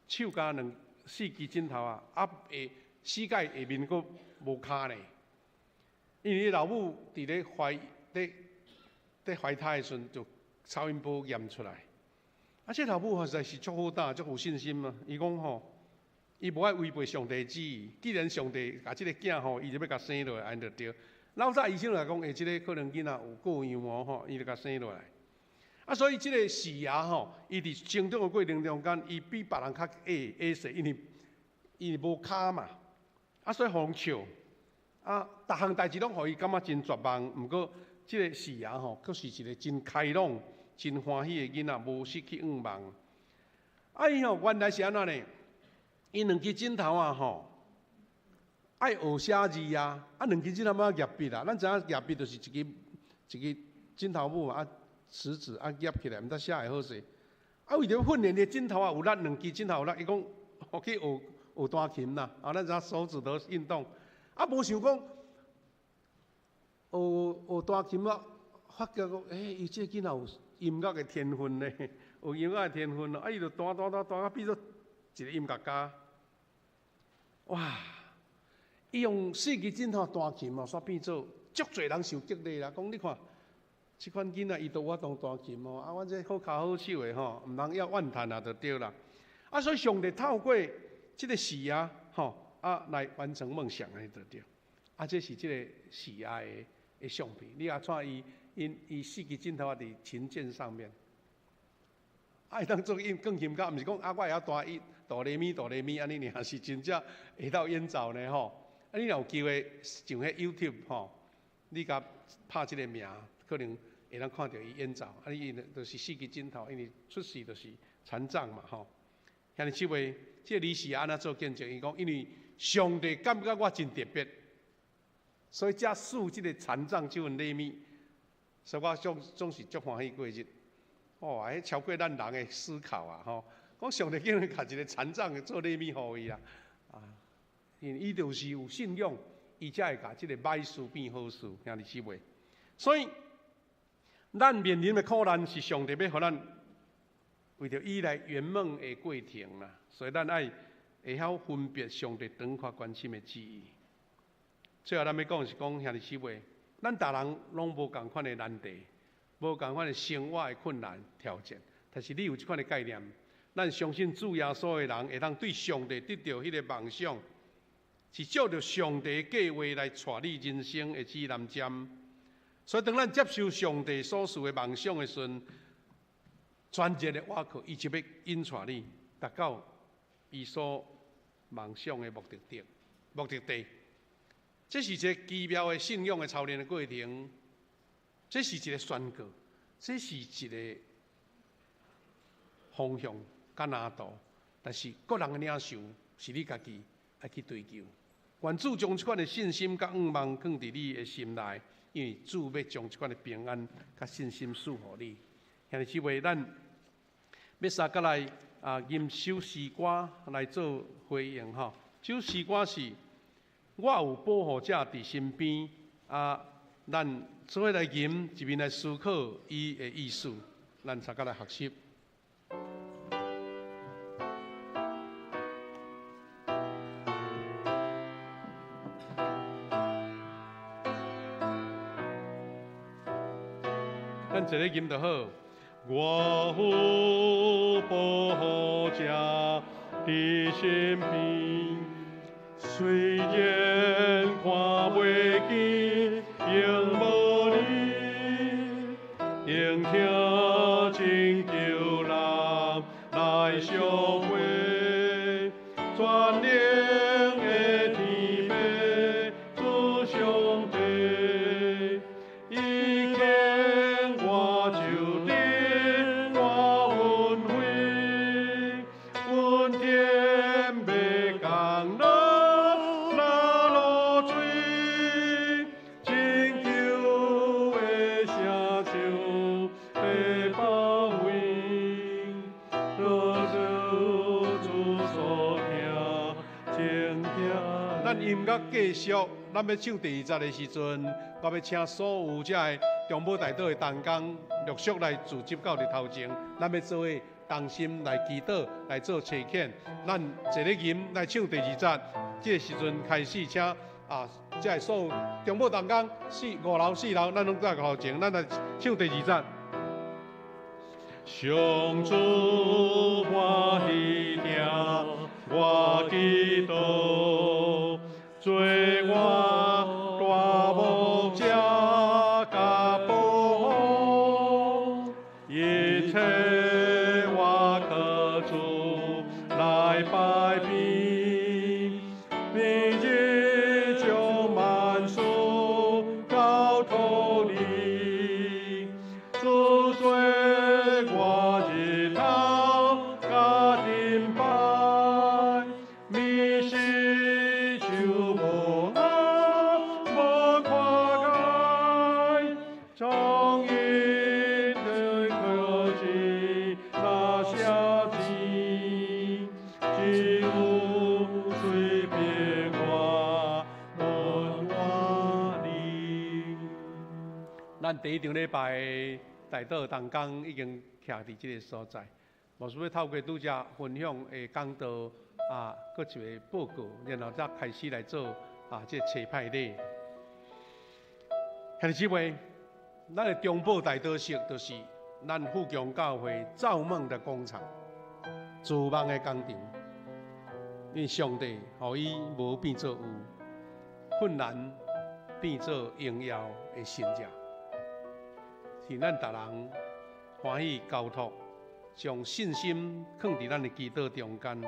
手共兩四支指頭啊，啊，下膝蓋下面閣無跤呢。因為伊老母佇咧懷咧咧懷胎的時陣，就超音波驗出來。啊，這老母實在是足好膽，足有信心啊！伊講吼，伊無愛違背上帝旨意，既然上帝共這个囝吼，伊就欲共生落來，按呢就對。老早醫生來講，欸，這个可能囡仔有過樣哦吼，伊就共生落來。啊，所以這个四爺吼，伊佇成長的過程中間，伊比別人較矮矮細，因為伊無跤嘛。啊，所以予人笑。啊，逐項代誌攏予伊感覺真絕望。毋過，這个四爺吼，閣是一個真開朗、真歡喜的囡仔，無失去願望。啊，伊吼原來是按怎呢？伊兩支指頭啊吼，愛學寫字啊，啊兩支指頭欲按舉筆啊。咱知影舉筆就是一支一支指頭母啊，食指啊夾起來，毋知寫會好勢。啊，為著訓練的指頭啊有力，兩支指頭有力，伊講去學學彈琴啦。啊，咱知影手指頭運動，啊，無想講學學彈琴啊，發覺講，欸，伊這个囡仔有音樂的天分呢，有音樂的天分咯。啊，伊就彈彈彈彈啊，變做一個音樂家。哇！伊用四支指頭彈琴哦，煞變做足濟人受激勵啦。講你看，這款囡仔伊都有法度彈琴哦，啊，阮這好跤好手的吼，毋通要怨嘆啊，就對啦。啊，所以上帝透過這个事啊，吼啊來完成夢想按呢就對。啊，這是這个事啊的的相片。你也看伊，因伊四支指頭啊，佇琴鍵上面。啊，會當做音鋼琴家，毋是講啊，我會曉彈一哆來咪哆來咪按呢爾，是真正會當演奏呢吼。啊，你若有機會上彼 YouTube 吼，你共拍這个名，可能會當看著伊演奏。啊，伊就是四支指頭，因為出世就是殘障嘛吼。兄弟姊妹，這個李氏按怎做見證？伊講，因為上帝感覺我真特別，所以才賜這個殘障這份禮物，所以我總總是足歡喜過日。哦，彼超過咱人的思考啊！吼，講上帝竟然共一個殘障的做禮物予伊啊！啊，因為伊就是有信仰，伊才會共這個歹事變好事，兄弟姊妹。所以，咱面臨的苦難是上帝欲予咱為著伊來圓夢的過程啦。所以咱愛會曉分別上帝長闊關心的旨意。最後，咱欲講是講兄弟姊妹，咱逐人攏無仝款的難題。無仝款的生活的困難挑戰，但是你有這款的概念，咱相信主耶穌的人會當對上帝得著彼个夢想，是照著上帝計劃來帶你人生的指南針。所以當咱接受上帝所賜的夢想的時陣，全熱的倚靠，伊就欲引帶你達到伊所夢想的目的地。目的地，這是一個奇妙的信仰的操練的過程。這是一個宣告，這是一個方向佮難度，但是個人的領袖是你家己愛去追求。願主將這款的信心佮願望放佇你的心內，因為主欲將這款的平安佮信心賜予你。兄弟姊妹，咱欲相佮來啊，吟首詩歌來做回應吼。這首詩歌是我有保護者佇身邊啊，咱做伙來吟，一面來思考伊的意思，咱相佮來學習。咱一个吟就好。我有保護者佇身邊，雖然看袂見，仍無你，用聽咱音樂繼續，咱欲唱第二節的時陣，我欲請所有遮个中保代禱的同工陸續來組織到佇頭前，咱欲做伙同心來祈禱，來做差遣。咱坐咧吟來唱第二節，這个時陣開始請啊，遮个所有中保同工四五樓四樓，咱攏在頭前，咱來唱第二節。上主歡喜聽我祈禱，做我大牧者佮保護，一切我渴主來拜拜，明日將萬事交託你，主做我日頭佮頂擺，暝時晝無暗無看礙，終因對科技那寫字，只有隨便我問我你。咱第一場禮拜代禱同工已經徛佇這个所在，牧師欲透過拄才分享的講道啊，閣一个報告，然後才開始來做啊這個差派禮。兄弟姊妹，咱的中保代禱室就是咱富強教會造夢的工廠、造夢的工廠。因為上帝予伊無變做有，困難變做榮耀的神跡。是咱逐人歡喜交託，將信心囥佇咱的祈禱中間。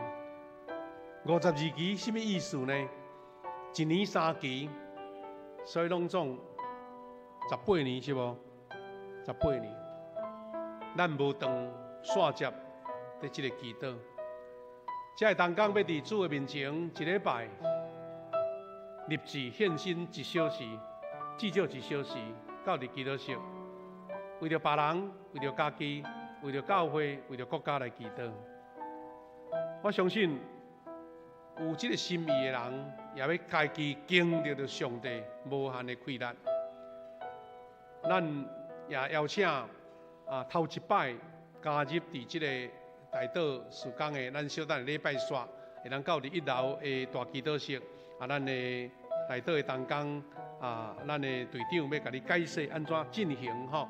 52期啥物意思呢？一年三期，所以攏總十八年是無？十八年，咱無斷線接佇這个祈禱。這个同工欲佇主的面前一禮拜立志獻身一小時，至少一小時，到佇祈禱室。為著別人，為著家己，為著教會，為著國家來祈禱。我相信有這个心意的人，也欲家己經歷著上帝無限的氣力。咱也邀請啊，頭一擺加入佇這个代禱事工的，咱小等禮拜煞會當到佇一樓的大祈禱室，啊，咱的代禱的同工啊，咱的隊長欲共你解釋按怎進行吼。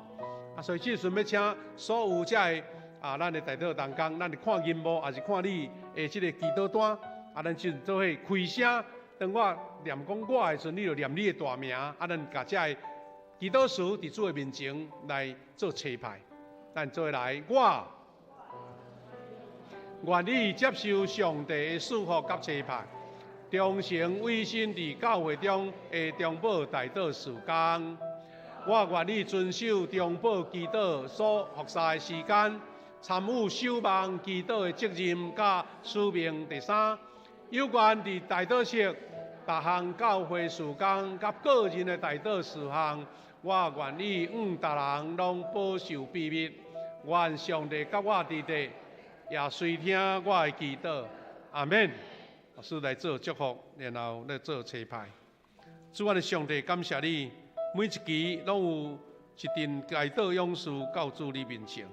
啊，所以這時陣欲請所有遮个啊，咱的代禱同工，咱佇看螢幕，抑是看你的這个祈禱單，啊，咱就做伙開聲。當我念講我的時陣，你就念你的大名，啊，咱共遮个祈禱詞佇主的面前來做差派，咱做伙來，我願意接受上帝的賜福佮差派，忠誠委身佇教會中的中保代禱事工。我願意遵守中保祈禱所服侍的時間，參與守望祈禱的責任佮使命。第三，有關佇代禱室逐項教會事工佮個人的代禱事項，我願意向逐人攏保守秘密。願上帝佮我佇咧，也垂聽我的祈禱。阿們。牧師來做祝福，然後來做差派。主，阮的上帝，感謝你，每一期攏有一陣代禱勇士到主你面前。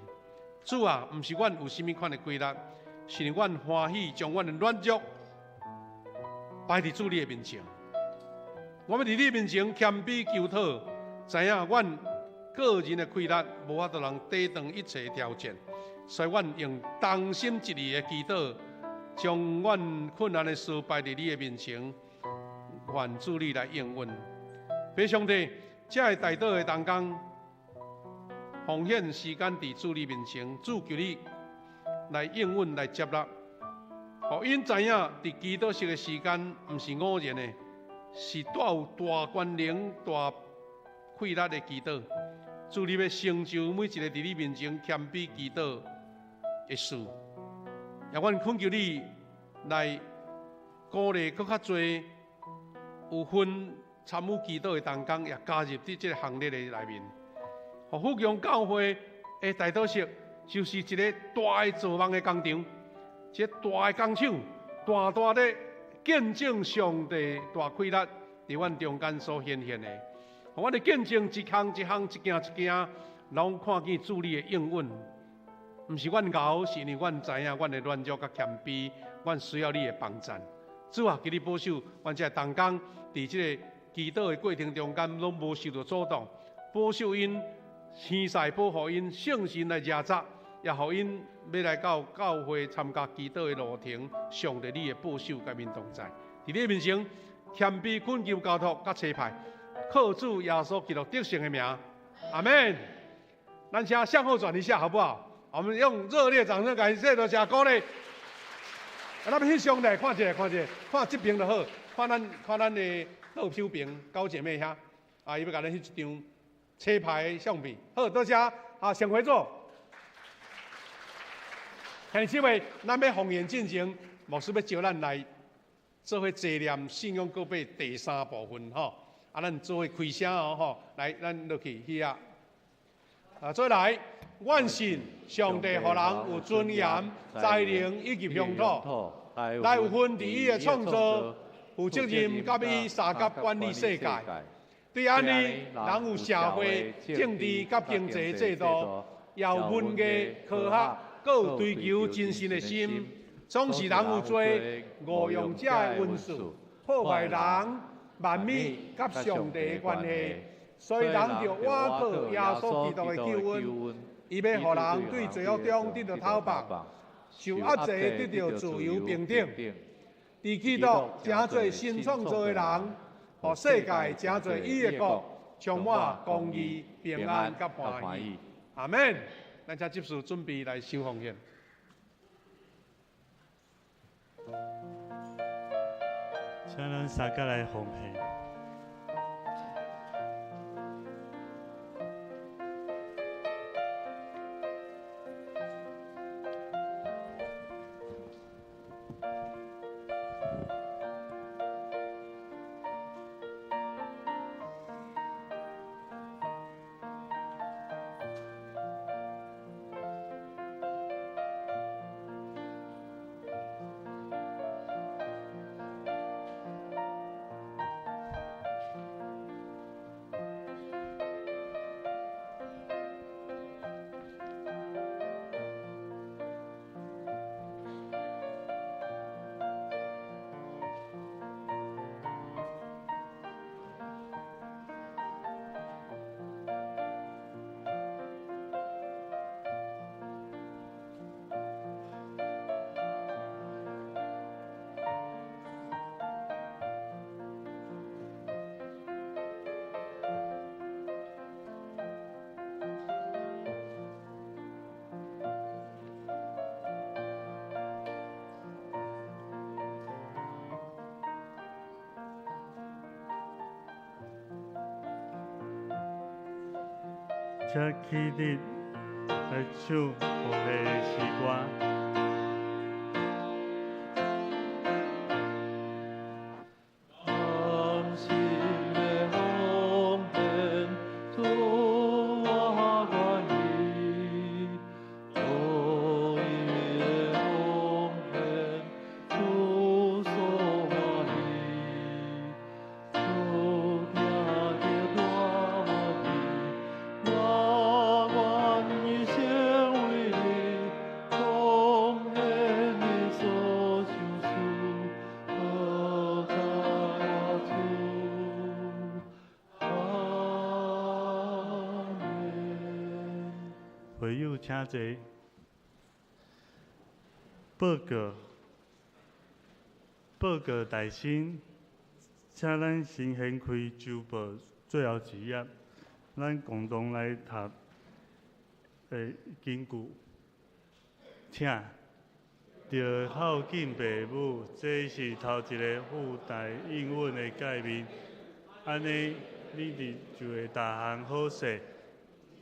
主啊，毋是阮有啥物款的氣力，是阮歡喜將阮的軟弱擺佇主你的面前。我欲佇你面前謙卑求討，知影阮個人的氣力無法度通抵擋一切挑戰，所以阮用同心一意的祈禱，將阮困難的事擺佇你的面前，願主你來應允。父上帝，這个代禱的同工，奉獻時間佇主你面前，主求你來應允來接納，予𪜶知影佇祈禱室的時間毋是偶然的，是帶有大權能、大氣力的祈禱。主你欲成就每一个佇你面前謙卑祈禱的事，也阮懇求你來鼓勵閣較濟有份參與祈禱的同工，也加入佇這个行列的內面。予富強教會的代禱室就是一个大的造夢的工廠，一个大的工廠，大大咧見證上帝大氣力佇阮中間所顯現的，予阮的見證一項一項、一件一件，攏看見主你的應允。毋是阮𠢕，是因為阮知影阮的軟弱佮謙卑，阮需要你的幫贊。主啊，求你保守阮這同工，佇這个祈禱的過程中間，攏無受到阻擋，保守𪜶生勢，保護𪜶聖神來遮扎，也予𪜶欲來到教會參加祈禱的路程，上帝你的保守佮𪜶同在。佇你面前謙卑懇求交託佮差派，靠主耶穌基督得勝的名，阿們。咱先向後轉一下，好不好？我們用熱烈掌聲感謝多謝鼓勵。啊，咱翕相咧，看一下，看一下，看這邊就好，看咱看咱的右手邊九姐妹遐，啊，伊欲共咱翕一張車牌相片。好，多謝，啊，先回座。兄弟姊妹，咱欲奉獻進前，牧師欲招咱來做伙齊念信仰告白第三部分吼。啊，咱做伙開聲哦吼，來，咱落去彼仔。啊，再來，阮信上帝予人有尊嚴、才能以及鄉土，來有份佇伊的創造，負責任佮伊相佮管理世界。對按呢，人有社會、政治佮經濟制度，也有文藝、科學，閣有追求真神的心。總是人有做誤用這的恩賜，破壞人、萬物佮上帝的關係。所以人著倚靠耶穌基督的救恩，伊欲予人對罪惡中得著透放，受壓制得著自由平等。佇基督成做新創造的人，予世界成做伊的國，充滿公義、平安佮歡喜。阿們。咱請執事準備來收奉獻。請咱三個來奉獻。請起立來唱奉獻的詩歌。會友請坐。報告，報告大新，請咱先掀開週報最後一頁，咱共同來讀根據，請著孝敬父母，這是頭一个附帶應允的誡命。按呢，你佇就會逐項好勢，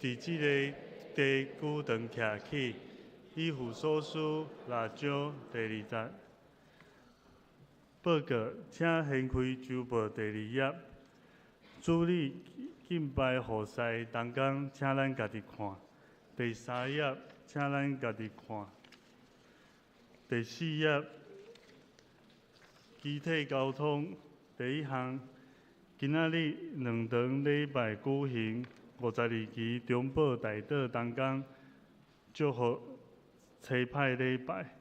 佇這个地久長徛起。以弗所書六章第二節。報告，請掀開週報第二頁。主日敬拜服侍同工，請咱家己看。第三頁，請咱家己看。第四頁，机体交通第一项，今仔日两场礼拜举行52期中保大道同工祝福差派礼拜。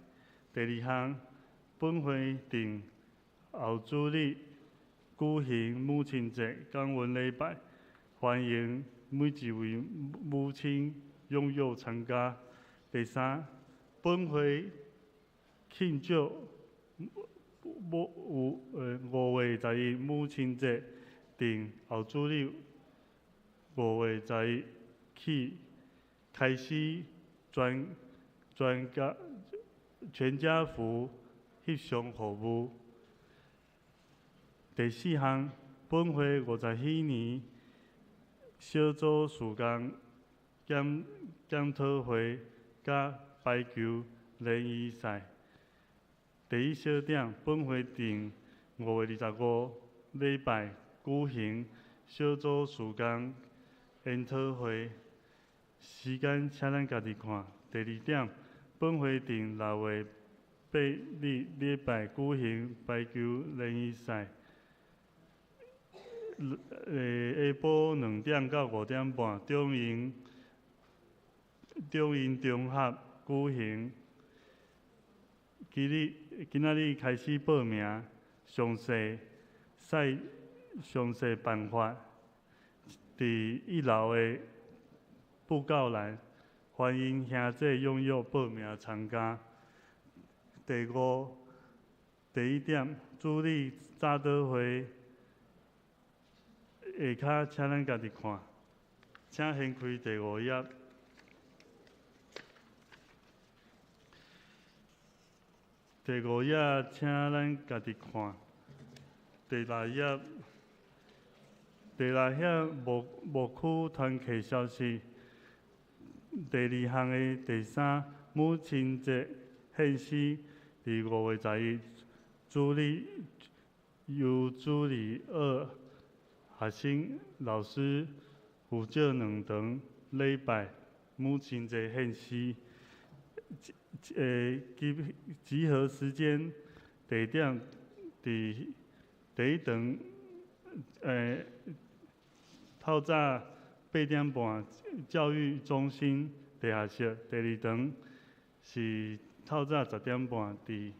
第二项，本会定后主日举行母亲节感恩礼拜，欢迎每一位母亲踊跃参加。第三，本会庆祝5月11母亲节，定后主日5月11起开始全家福翕相服务。第四项，本会50禧年小组事工检讨会佮排球联谊赛。第一小点，本会定5月25礼拜举行小组事工研讨会，时间请咱家己看。第二点，本会定6月8日礼拜举行排球联谊赛。下晡2点到5点半，中英中学举行。今仔日开始报名，详细办法伫一楼的布告栏，欢迎兄弟踊跃报名参加。第一点，主日早祷会下跤，请咱家己看，请掀开第五页。第五页，请咱家己看。第六页，第六页牧区团契消息。第二项的第三，母亲节献诗，伫5月11主日由主日学学生老师负责两场礼拜母亲节献诗。集合时间地点伫第一场，透早8点半教育中心地下室；第二场是透早10点半伫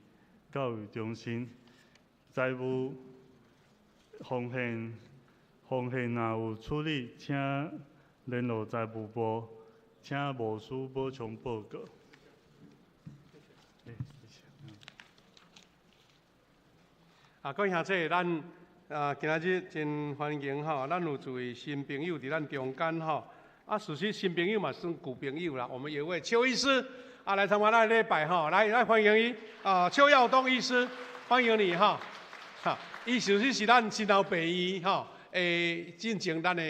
教育中心。财务奉献若有处理，请联络财务部，请牧师补充报告。啊，各位兄弟，咱今仔日真欢迎吼，咱有一位新朋友伫咱中间吼。啊，事实新朋友嘛算旧朋友啦。我们有位邱医师啊，来参加咱礼拜吼，来来欢迎伊啊，邱耀东医师，欢迎你哈。哈，伊事实是咱新老病院吼，进前咱的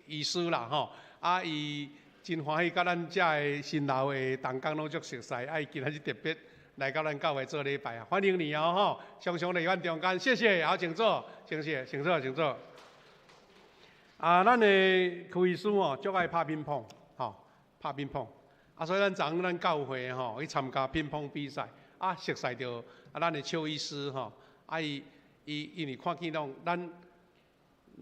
医师啦吼。啊，伊真欢喜佮咱遮的新老的同工拢足熟似，啊，伊今仔日特别来到咱教会做礼拜啊，欢迎你哦吼！常常来阮中间，谢谢，好，请坐，请谢，请坐，请坐。啊，咱的柯医师哦，足爱拍乒乓，吼，拍乒乓。啊，所以咱昨昏咱教会吼去参加乒乓比赛，啊，熟似著啊，咱的邱医师吼，啊，伊因为看见讲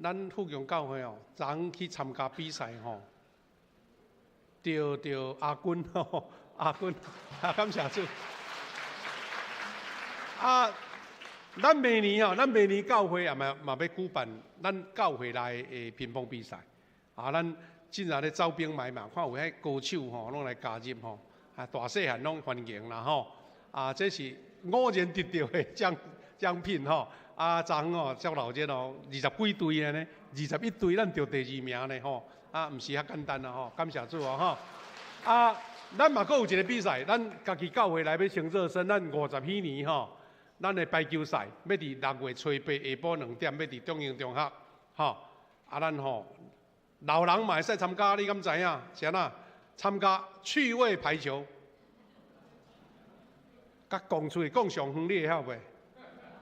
咱富强教会哦，昨昏去参加比赛吼，得亚军吼，亚军，啊，感谢主。啊，咱明年吼，咱明年教会也嘛欲举办咱教会内的乒乓比赛。啊，咱正在咧招兵买马，看有彼高手吼，拢来加入吼。啊，大细汉拢欢迎啦吼。啊，这是偶然得到的奖品吼。啊，昨昏哦，足热闹哦，20几队安呢，21队咱得第二名呢吼。啊，毋是遐简单啦吼，感谢主哦吼。啊，咱嘛阁有一个比赛，咱家己教会内欲先热身，咱50禧年吼。咱的排球赛欲伫6月初8下晡2点，欲伫中英中学，吼。啊，咱吼老人嘛会使参加，你敢知影？是按怎？参加趣味排球，佮讲出去讲上远，你会晓袂？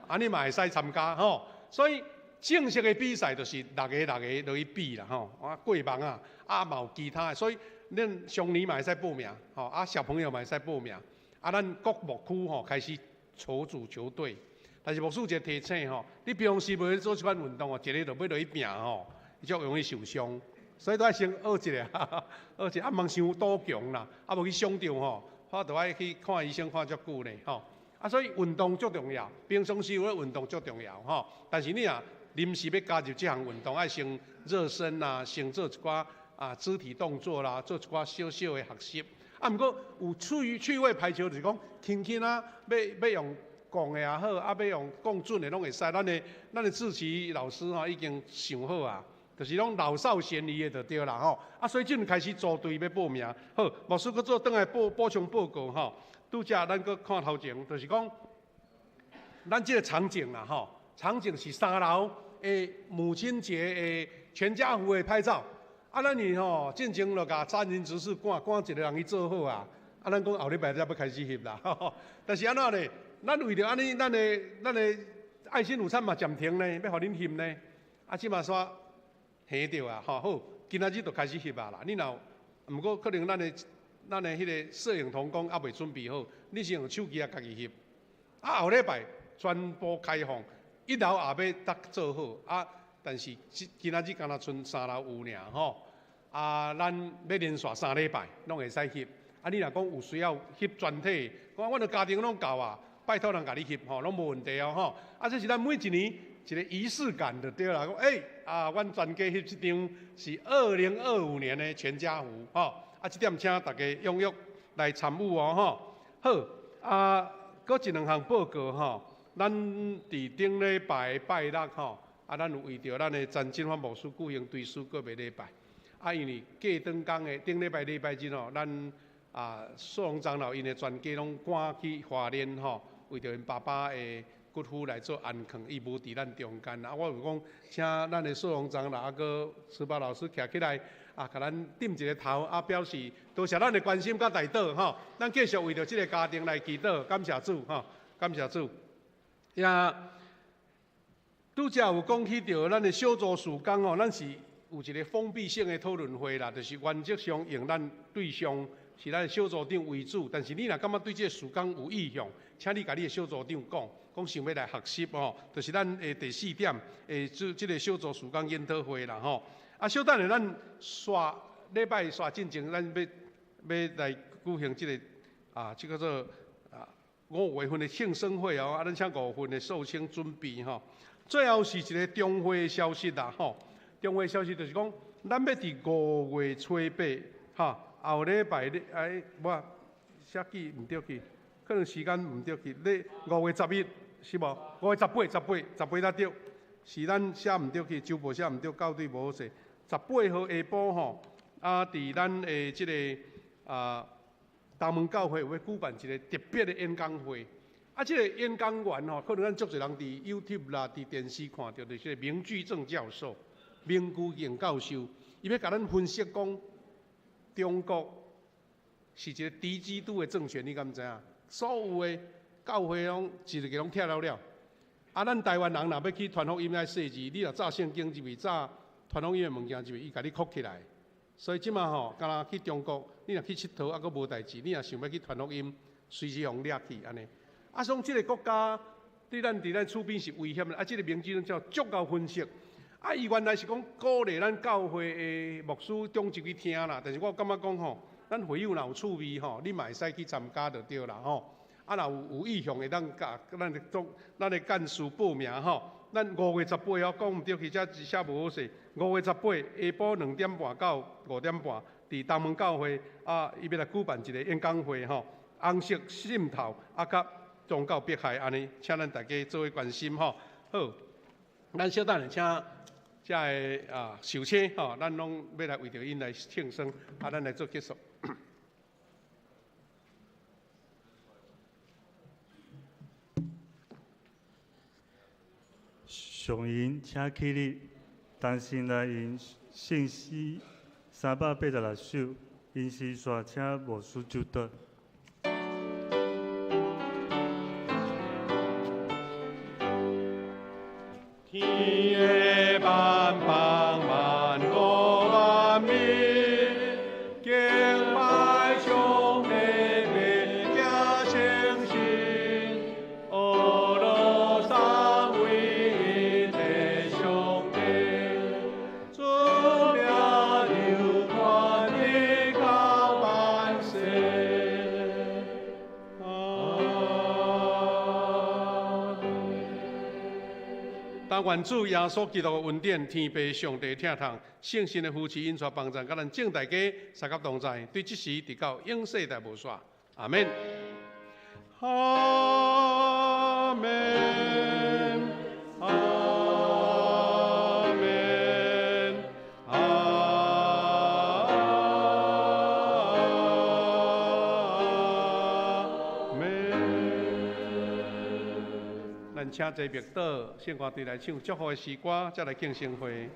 啊，你嘛会使参加吼。所以正式的比赛就是6个6个落去比啦吼。啊，过网啊，啊嘛有其他的，所以恁上年嘛会使报名，吼啊小朋友嘛会使报名。啊，咱各牧区吼开始筹组球队，但是牧师一个提醒吼，你平常时袂做这款运动哦，一个就欲落去拚吼，足容易受伤。所以都爱先学一下，学一下，啊，毋通伤赌强啦，啊，无去伤著吼，我著爱去看医生看足久呢，吼。啊，所以运动足重要，平常时有咧运动足重要吼。但是你若临时欲加入这项运动，爱先热身啦，先做一寡啊肢体动作啦，做一寡小小的学习。啊，毋过有趣味排球就是讲轻轻啊，欲用讲的也好，啊，欲用讲准的拢会使。咱的志奇老师吼已经想好啊，就是拢老少咸宜的就对啦吼。啊，所以这阵开始组队欲报名。好，牧师阁做转来补补充报告吼。拄才咱阁看头前，就是讲咱这个场景啦吼，场景是三楼的母亲节的全家福的拍照。啊，咱伊吼进前就共三人执事赶赶一个人去做好啊。啊，咱讲后礼拜才欲开始翕啦。但是按怎咧？咱为著按呢，咱的爱心午餐嘛暂停呢，欲予恁翕呢。啊，这马煞还著啊，吼好，今仔日就开始翕啊啦。你若毋过可能咱的彼个摄影同工犹未准备好，你先用手机啊家己翕。啊，后礼拜全部开放，一楼也欲得做好啊。但是今仔日敢若賰三楼有尔吼。啊，咱欲连续3礼拜拢会使翕。啊，你若讲有需要翕全体，讲阮的家庭拢够啊，拜托人共你翕吼，拢无问题哦吼。啊，这是咱每一年一个仪式感就对啦。讲欸，啊，阮全家翕这张是2025年的全家福吼。啊，这点请大家踊跃来参与哦吼。好，啊，阁一两项报告吼。咱伫顶礼拜拜六吼，啊，咱有为著咱的陈进发牧师举行追思告别礼拜。啊，因为过转工的顶礼拜礼拜日吼，咱啊素荣长老𪜶的全家拢赶去花莲吼，为著𪜶爸爸的骨灰来做安囥，伊无伫咱中间。啊，我有讲，请咱的素荣长老啊，阁慈宝老师徛起来。啊，共咱点一个头，啊，表示多谢咱的关心佮代祷吼。咱继续为著这个家庭来祈祷，感谢主吼，感谢主。也拄才有讲起著咱的小组事工吼，咱是有一个封闭性的讨论会啦，就是原则上用咱对象是咱的小组长为主，但是你若感觉对这个事工有意向，请你共你的小组长讲，讲想欲来学习吼，就是咱的第四点的这个小组事工研讨会啦吼。啊，小等下咱煞礼拜煞进前，咱欲来举行这个啊，这个做啊五月份的庆生会哦，啊，咱请五月份的寿星准备吼。最后是一个中会的消息啦吼，中会消息就是讲，咱欲伫五月初八吼，后礼拜日哎，无写记毋对去，可能时间毋对去。咧5月10日是无？五月十八、十八、十八才对，是咱写毋对去，周报写毋对，校对无好势。十八号下晡吼，啊，伫咱的这个啊东门教会有欲举办一个特别的演讲会。啊，这个演讲员吼，可能咱足济人伫 YouTube 啦、伫电视看著，就是明居正教授、明居正教授，伊欲共咱分析讲，中国是一个敌基督的政权，你敢知影？所有的教会拢一个拢拆了了。啊，咱台湾人若欲去传福音爱细致，你若扎圣经入去，扎传福音的物件入去，伊共你箍起来。所以这马吼，敢若去中国，你若去𨑨迌，犹阁无代志，你若想欲去传福音，随时予掠去按呢。啊，所以这个国家对咱伫咱厝边是危险的。啊，这个明居正教足𠢕分析。啊，伊原来是讲鼓励咱教会的牧师长执去听啦，但是我感觉讲吼，咱会友若有趣味吼，你嘛会使去参加就对啦吼。啊，若有意向会当共咱的总咱的干事报名吼。咱五月十八号讲毋对去，遮写无好势。五月十八下晡2点半到5点半，伫东门教会啊，伊欲来举办一个演讲会吼，红色渗透啊，佮宗教迫害按呢，请咱大家做伙关心吼。好，咱小等下请遮个啊寿星吼，咱拢欲来为著𪜶来庆生，啊，咱来做结束。上银请起立，同心来吟圣诗386首，吟诗煞请牧师祝祷。天的万邦万国万民，敬拜上帝，别行圣神，阿罗三咱願主耶穌基督的恩典、天父上帝疼痛、聖神的扶持、引帶幫助，佮咱眾大家相佮同在，對這時直到永世代無煞。阿們。阿們。阿們。阿們。咱請坐默禱，聖歌隊來唱祝福的詩歌，才來慶生會。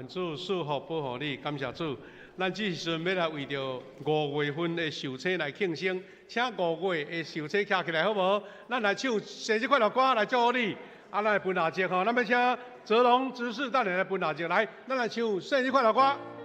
願主賜福保護你，感謝主。咱這時陣欲來為著五月份的壽星來慶生，請五月的壽星徛起來好無？咱來唱生日快樂歌來祝福你。啊，咱來分蠟燭吼，咱欲請澤龍執事帶領來分蠟燭來，咱來唱生日快樂歌。